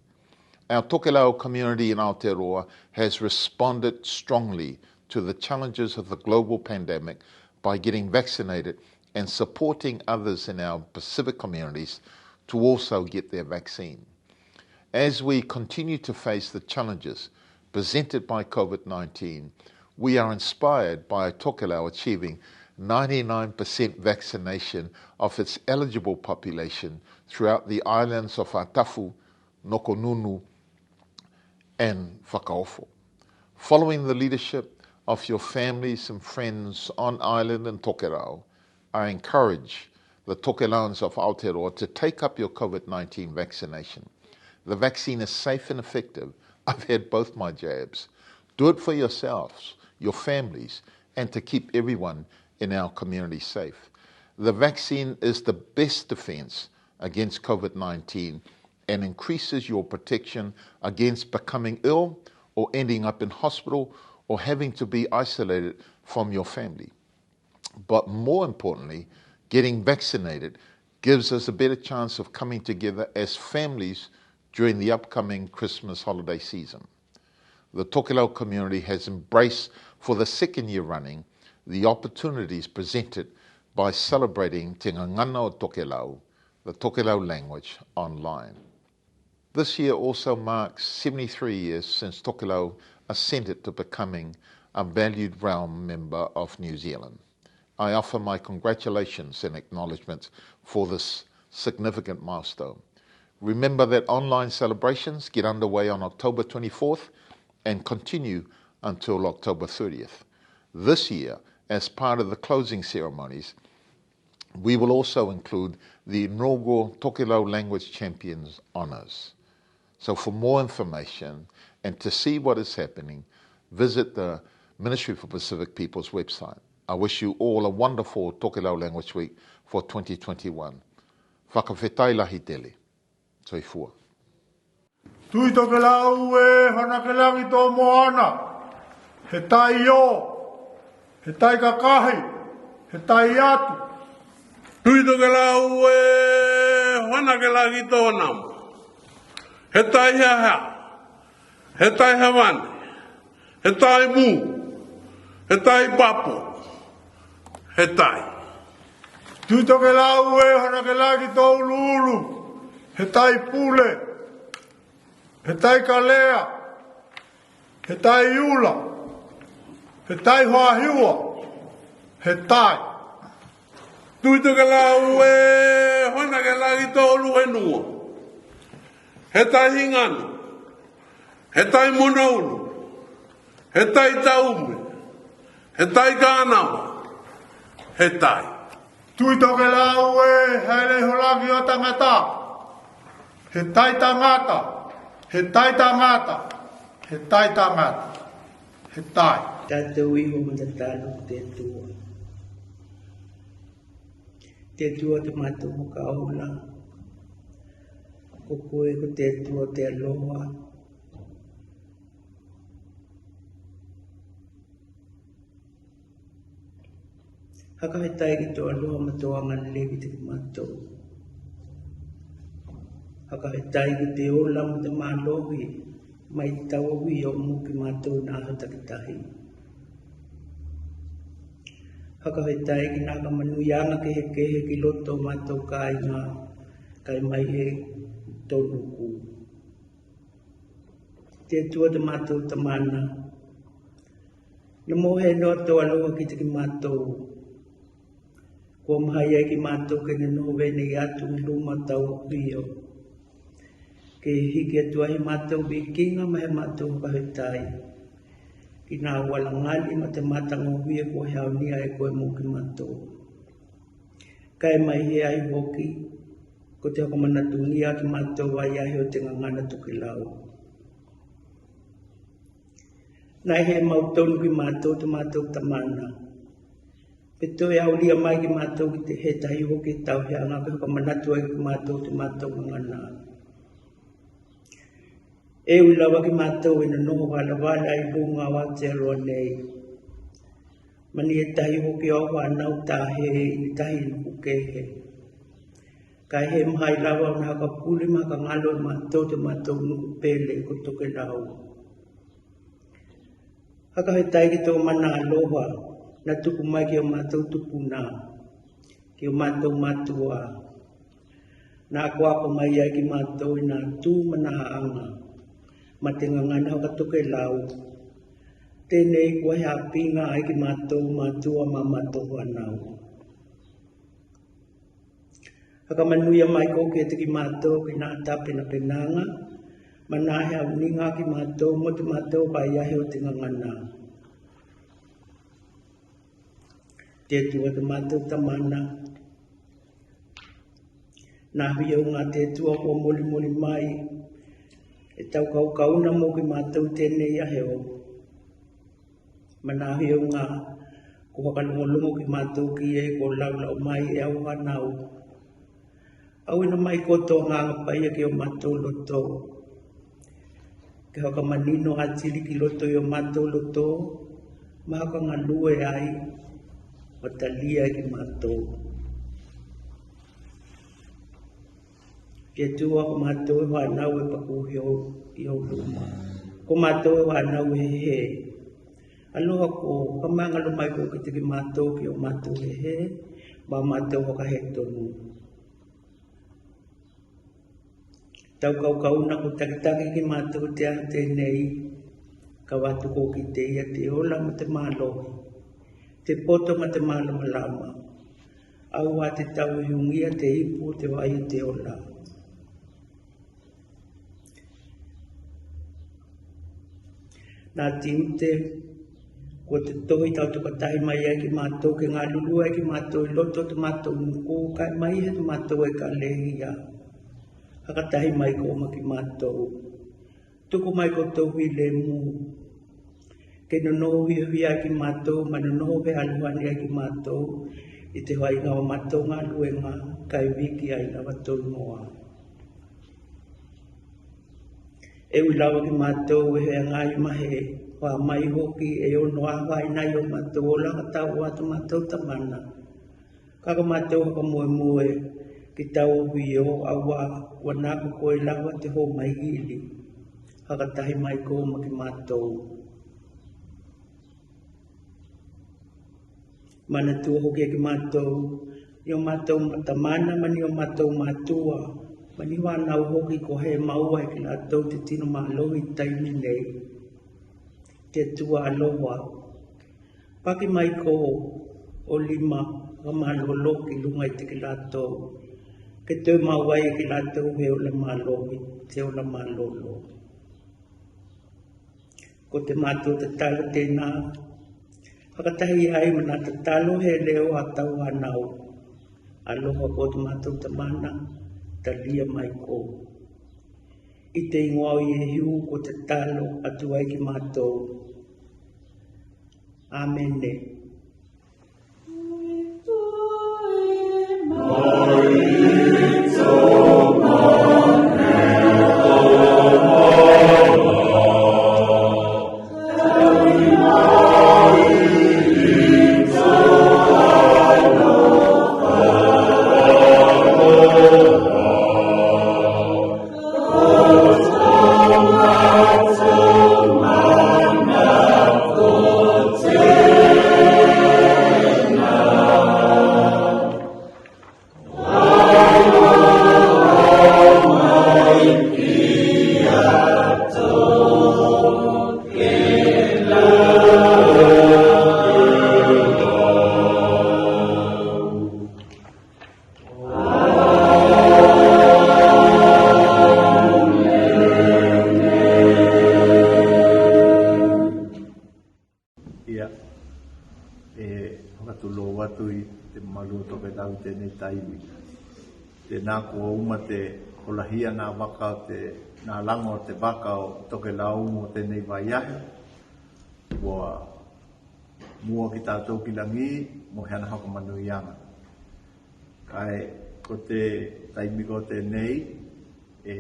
Our Tokelau community in Aotearoa has responded strongly to the challenges of the global pandemic by getting vaccinated and supporting others in our Pacific communities to also get their vaccine. As we continue to face the challenges presented by COVID nineteen, we are inspired by Tokelau achieving ninety-nine percent vaccination of its eligible population throughout the islands of Atafu, Nokonunu, and Fakaofo. Following the leadership of your families and friends on island in Tokelau, I encourage the Tokelauans of Aotearoa to take up your COVID nineteen vaccination. The vaccine is safe and effective. I've had both my jabs. Do it for yourselves, your families, and to keep everyone in our community safe. The vaccine is the best defense against COVID nineteen and increases your protection against becoming ill or ending up in hospital or having to be isolated from your family. But more importantly, getting vaccinated gives us a better chance of coming together as families during the upcoming Christmas holiday season. The Tokelau community has embraced for the second year running the opportunities presented by celebrating Te Gagana o Tokelau, the Tokelau language, online. This year also marks seventy-three years since Tokelau ascended to becoming a valued realm member of New Zealand. I offer my congratulations and acknowledgements for this significant milestone. Remember that online celebrations get underway on October twenty-fourth and continue until October thirtieth. This year, as part of the closing ceremonies, we will also include the inaugural Tokelau Language Champions Honours. So for more information and to see what is happening, visit the Ministry for Pacific People's website. I wish you all a wonderful Tokelau Language Week for twenty twenty-one. Fakafetai lahi tele. Soifua. Tui Tokelau e, hanake langi tō moana. He tai o. He tai kakahi, he tai atu. Tui tokelau e, hana ke lagi tōnam. He tai haha, he tai havane, he tai mū, he tai papo, he tai. Tui tokelau e, hana ke lagi tō uluulu. He tai pule, he tai kalea, he tai ula, he tai hoahiua, he tai. Tui tokelau e, hana ke lagi tō uluhenua. He tai hingano, he tai monaulu, he tai taume, he tai kānava, he tai. Tui tokelau e, haere iho lagi o tangata. He tai tangata, he tai tangata, he tai tangata, he tai. Tātou iho mo tatalo ki te Atua. Te Atua te mātou Fakaola. Ko koe ko te Atua te aloha. Fakafetaʻi ki tō aloha mo tō agalelei kiate kimātou. Fakafetaʻi ki te ola mo te mālohi mai tauhi o mo kimātou nā ʻaho takitahi. Fakafetaʻi ki nā fakamanuiaga kehekehe ki loto o mātou kāiga, kae mai he tō nuku. Te Atua te mātou Tamana, na mohe noa tō aloha kiate kimātou. Kua maha ia kimātou ke nonofo nei atu i luma tauhi o. Ke hiki atu ai he mātou vikinga mo he mātou fakafetaʻi ki nā uala gali mo te matagofie kua feauhia e koe mo kimātou. Kae mai he ai hoki, ko te fakamanatugia kimātou ai ʻaho o te gagana tokelau. Naʻe he mau tonu kimātou te mātou Tamana. Pe toe aulia mai kimātou ki te he tahi hoki tauhiaga ke fakamanatu ai kimātou te mātou gagana. E ui lava kimātou e nonofo valavala i luga o Aotearoa nei. Mani e tahi hoki o fānau tahe i tahi nuku kehe. Kae he maha lava ona fakapule mo fakagalo e mātou te mātou nuku pele ko tokelau. Fakafetaʻi ki tō mana aloha, na tuku mai ki o mātou tupuna, ki o mātou mātua. Na akoako mai ai kimātou i nā tū mo nā aga, mo te gagana fakatokelau. Tenei kua he ʻāpiga ai kimātou mātua mo mātou fānau. Fakamanuia mai koe kiate kimātou ki nā tapenapenaga, mo nā feauhiga kimātou mo te mātou faiahi o te gagana. Te Atua te mātou Tamana, nā feʻauga te Atua kua molimoli mai, e tau kaukauna mo kimātou tenei ʻaho. Mo nā feʻauga kua fakalogologo kimātou ki ai kua laulau mai e au fānau. ʻAuina mai kotoa Agaga Paia ki o mātou loto. Ke fakamanino atili ki loto i o mātou loto, mo fakagalue ai, mo talia ai kimātou. Te Atua ko mātou e fānau e paku i ou, i ou luma. Ko mātou e fānau e hehe. Aloha koe, fakamāgalo mai koe kiate kimātou ki o mātou hehe, mo mātou fakahe tonu. Tau kaukauna kua takitaki kimātou te ʻaho tenei, kae ʻoatu koe kiate ia te ola mo te mālohi, te poto mo te malamalama. Aua te tauihugia te ipu o te vai o te ola. Nā Tiute, kua totohi tau tokatahi mai ai kimātou ke galulue ai kimātou i loto o te mātou nuku, kae mai he te mātou ʻekalesia. Fakatahi mai koe mo kimātou. Tuku mai ko tō filemu. Ke nonofo fiafia ai kimātou, mo nonofo fealuhani ai kimātou, i te faiga o mātou galuega, kae viki ai lava tonu noa. E ui lava kimātou e feagai mo he Fai mai hoki e ono ava ina ia matou ola ka tau atu matou Tamana. Ka ka matou hakamoemoe ki tau uio, auā ua na ko koe lava te homai hili. Fakatahi mai ko ma ki matou. Manatua hoki e ki matou ni o matou Tamana ma ni o matou matua, ma ni fanau hoki ko he maua e ki latou te tino malohi taimi nei. Te Atua alofa, paki mai ko o lima ka malolo ki luga i te ki latou, ke toe maua e ki latou he ola malohi, te ola malolo. Ko te matou tatalo tena, fakatahi ai ma na tatalo he leo a tau fanau. Alofa ko te matou Tamana, talia mai ko. I te igoa o Iesu ko te tatalo atu ai ki matou. Amene. Ia, e fakatulou atu i te malu o Tokelau i tenei taimi. Tena kua uma te kolahia na vaka o te, na lago o te vaka o Tokelau mo tenei vaiahe. Ua mua ki tatou ki lagi mo he ana fakamanuiaga. Kae ko te taimi ko tenei, e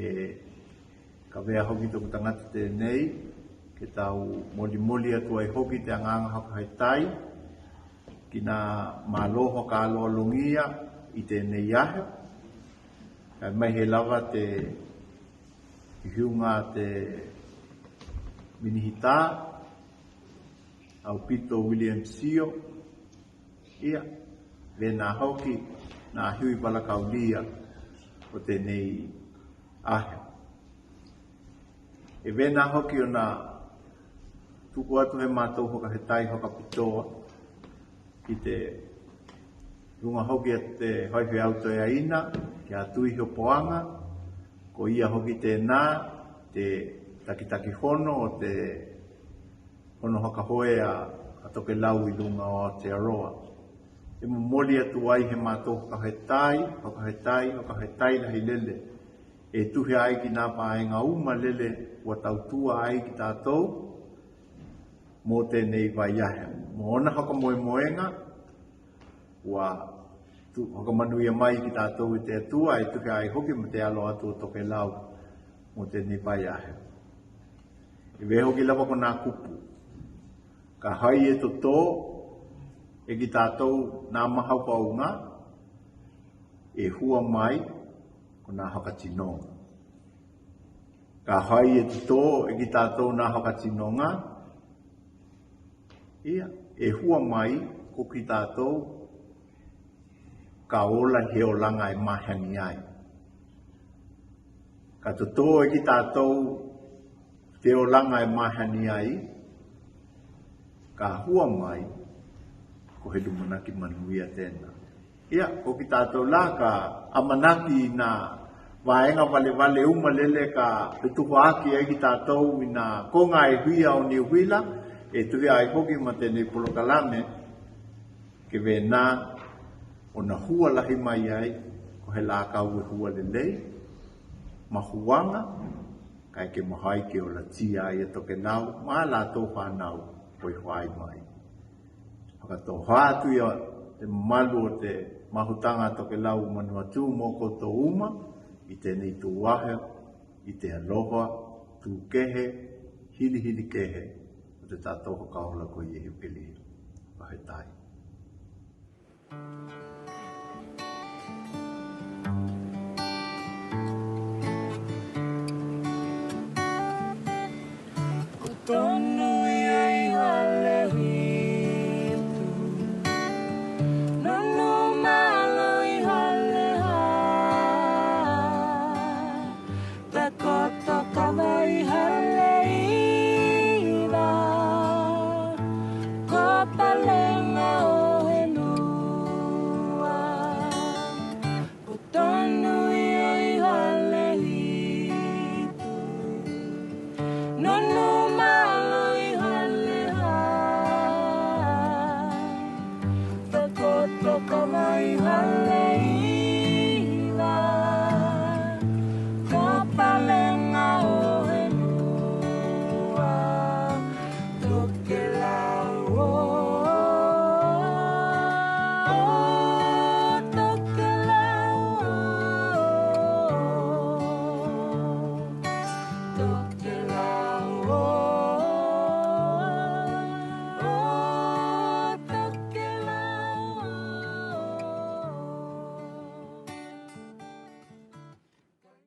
kavea hoki toku tagata tenei ke tau molimoli atu ai hoki te agaga fakahetai ki na malo fakaaloalogia i tenei ahe. Kae mai he lava te hiunga te minihita, Aupito William Sio, ia, vena hoki na hui valakaulia o tenei ahe. E vena hoki ona tuku atu he matou fakahetai fakapitoa ki te luga hoki a te faifeau toeaina, ki a Tui Hopoaga, ko ia hoki tena te takitaki fono o te fono fakahoe a, a Tokelau i luga o Aotearoa. E momoli atu ai he matou fakahetai, fakahetai, fakahetai lahi lele. E tuhi ai ki na vaega uma lele ua tautua ai ki tatou mo tenei vaiahe. Mo ona fakamoemoega, ua tu, fakamanuia mai ki tatou e te Atua, e tuhi ai hoki mo te alo atu o Tokelau mo tenei vaiahe. E vea hoki lava ko na kupu. Ka hai e toto e ki tatou na maha fauga, e hua mai ko na fakatinoga. Ka hai e toto e ki tatou na fakatinoga, ia, e hua mai ko ki tatou ka ola he olaga e mahani ai. Ka toto e ki tatou te olaga e mahani ai, ka hua mai ko he lumanaki manuia tena. Ia, ko ki tatou la ka amanaki i na vaega valevale uma lele ka tutuku aki ai ki tatou i na koga e huia o Niu Hila, e tuhi ai hoki ma tenei polokalame, ke vena ona hua lahi mai ai ko he lakau e hua lelei, mahuaga, kae ke maha ai ke olatia ai a Tokelau ma latou fanau o i hoai mai. Fakatoha atu ia te malu o te mahutaga a Tokelau Manawatū mo koutou uma i tenei tuahe, i te aloha tukehe, hilihili kehe. Te tatou fakaola ko Iesu Keliso. Vahe tai. Tonu ia i hale hitu, nonu malo i hale ha, takoto kava i hale iva, ko palenga o henua. Tonu ia i hale hitu, nonu malo i hale ha, takoto kava i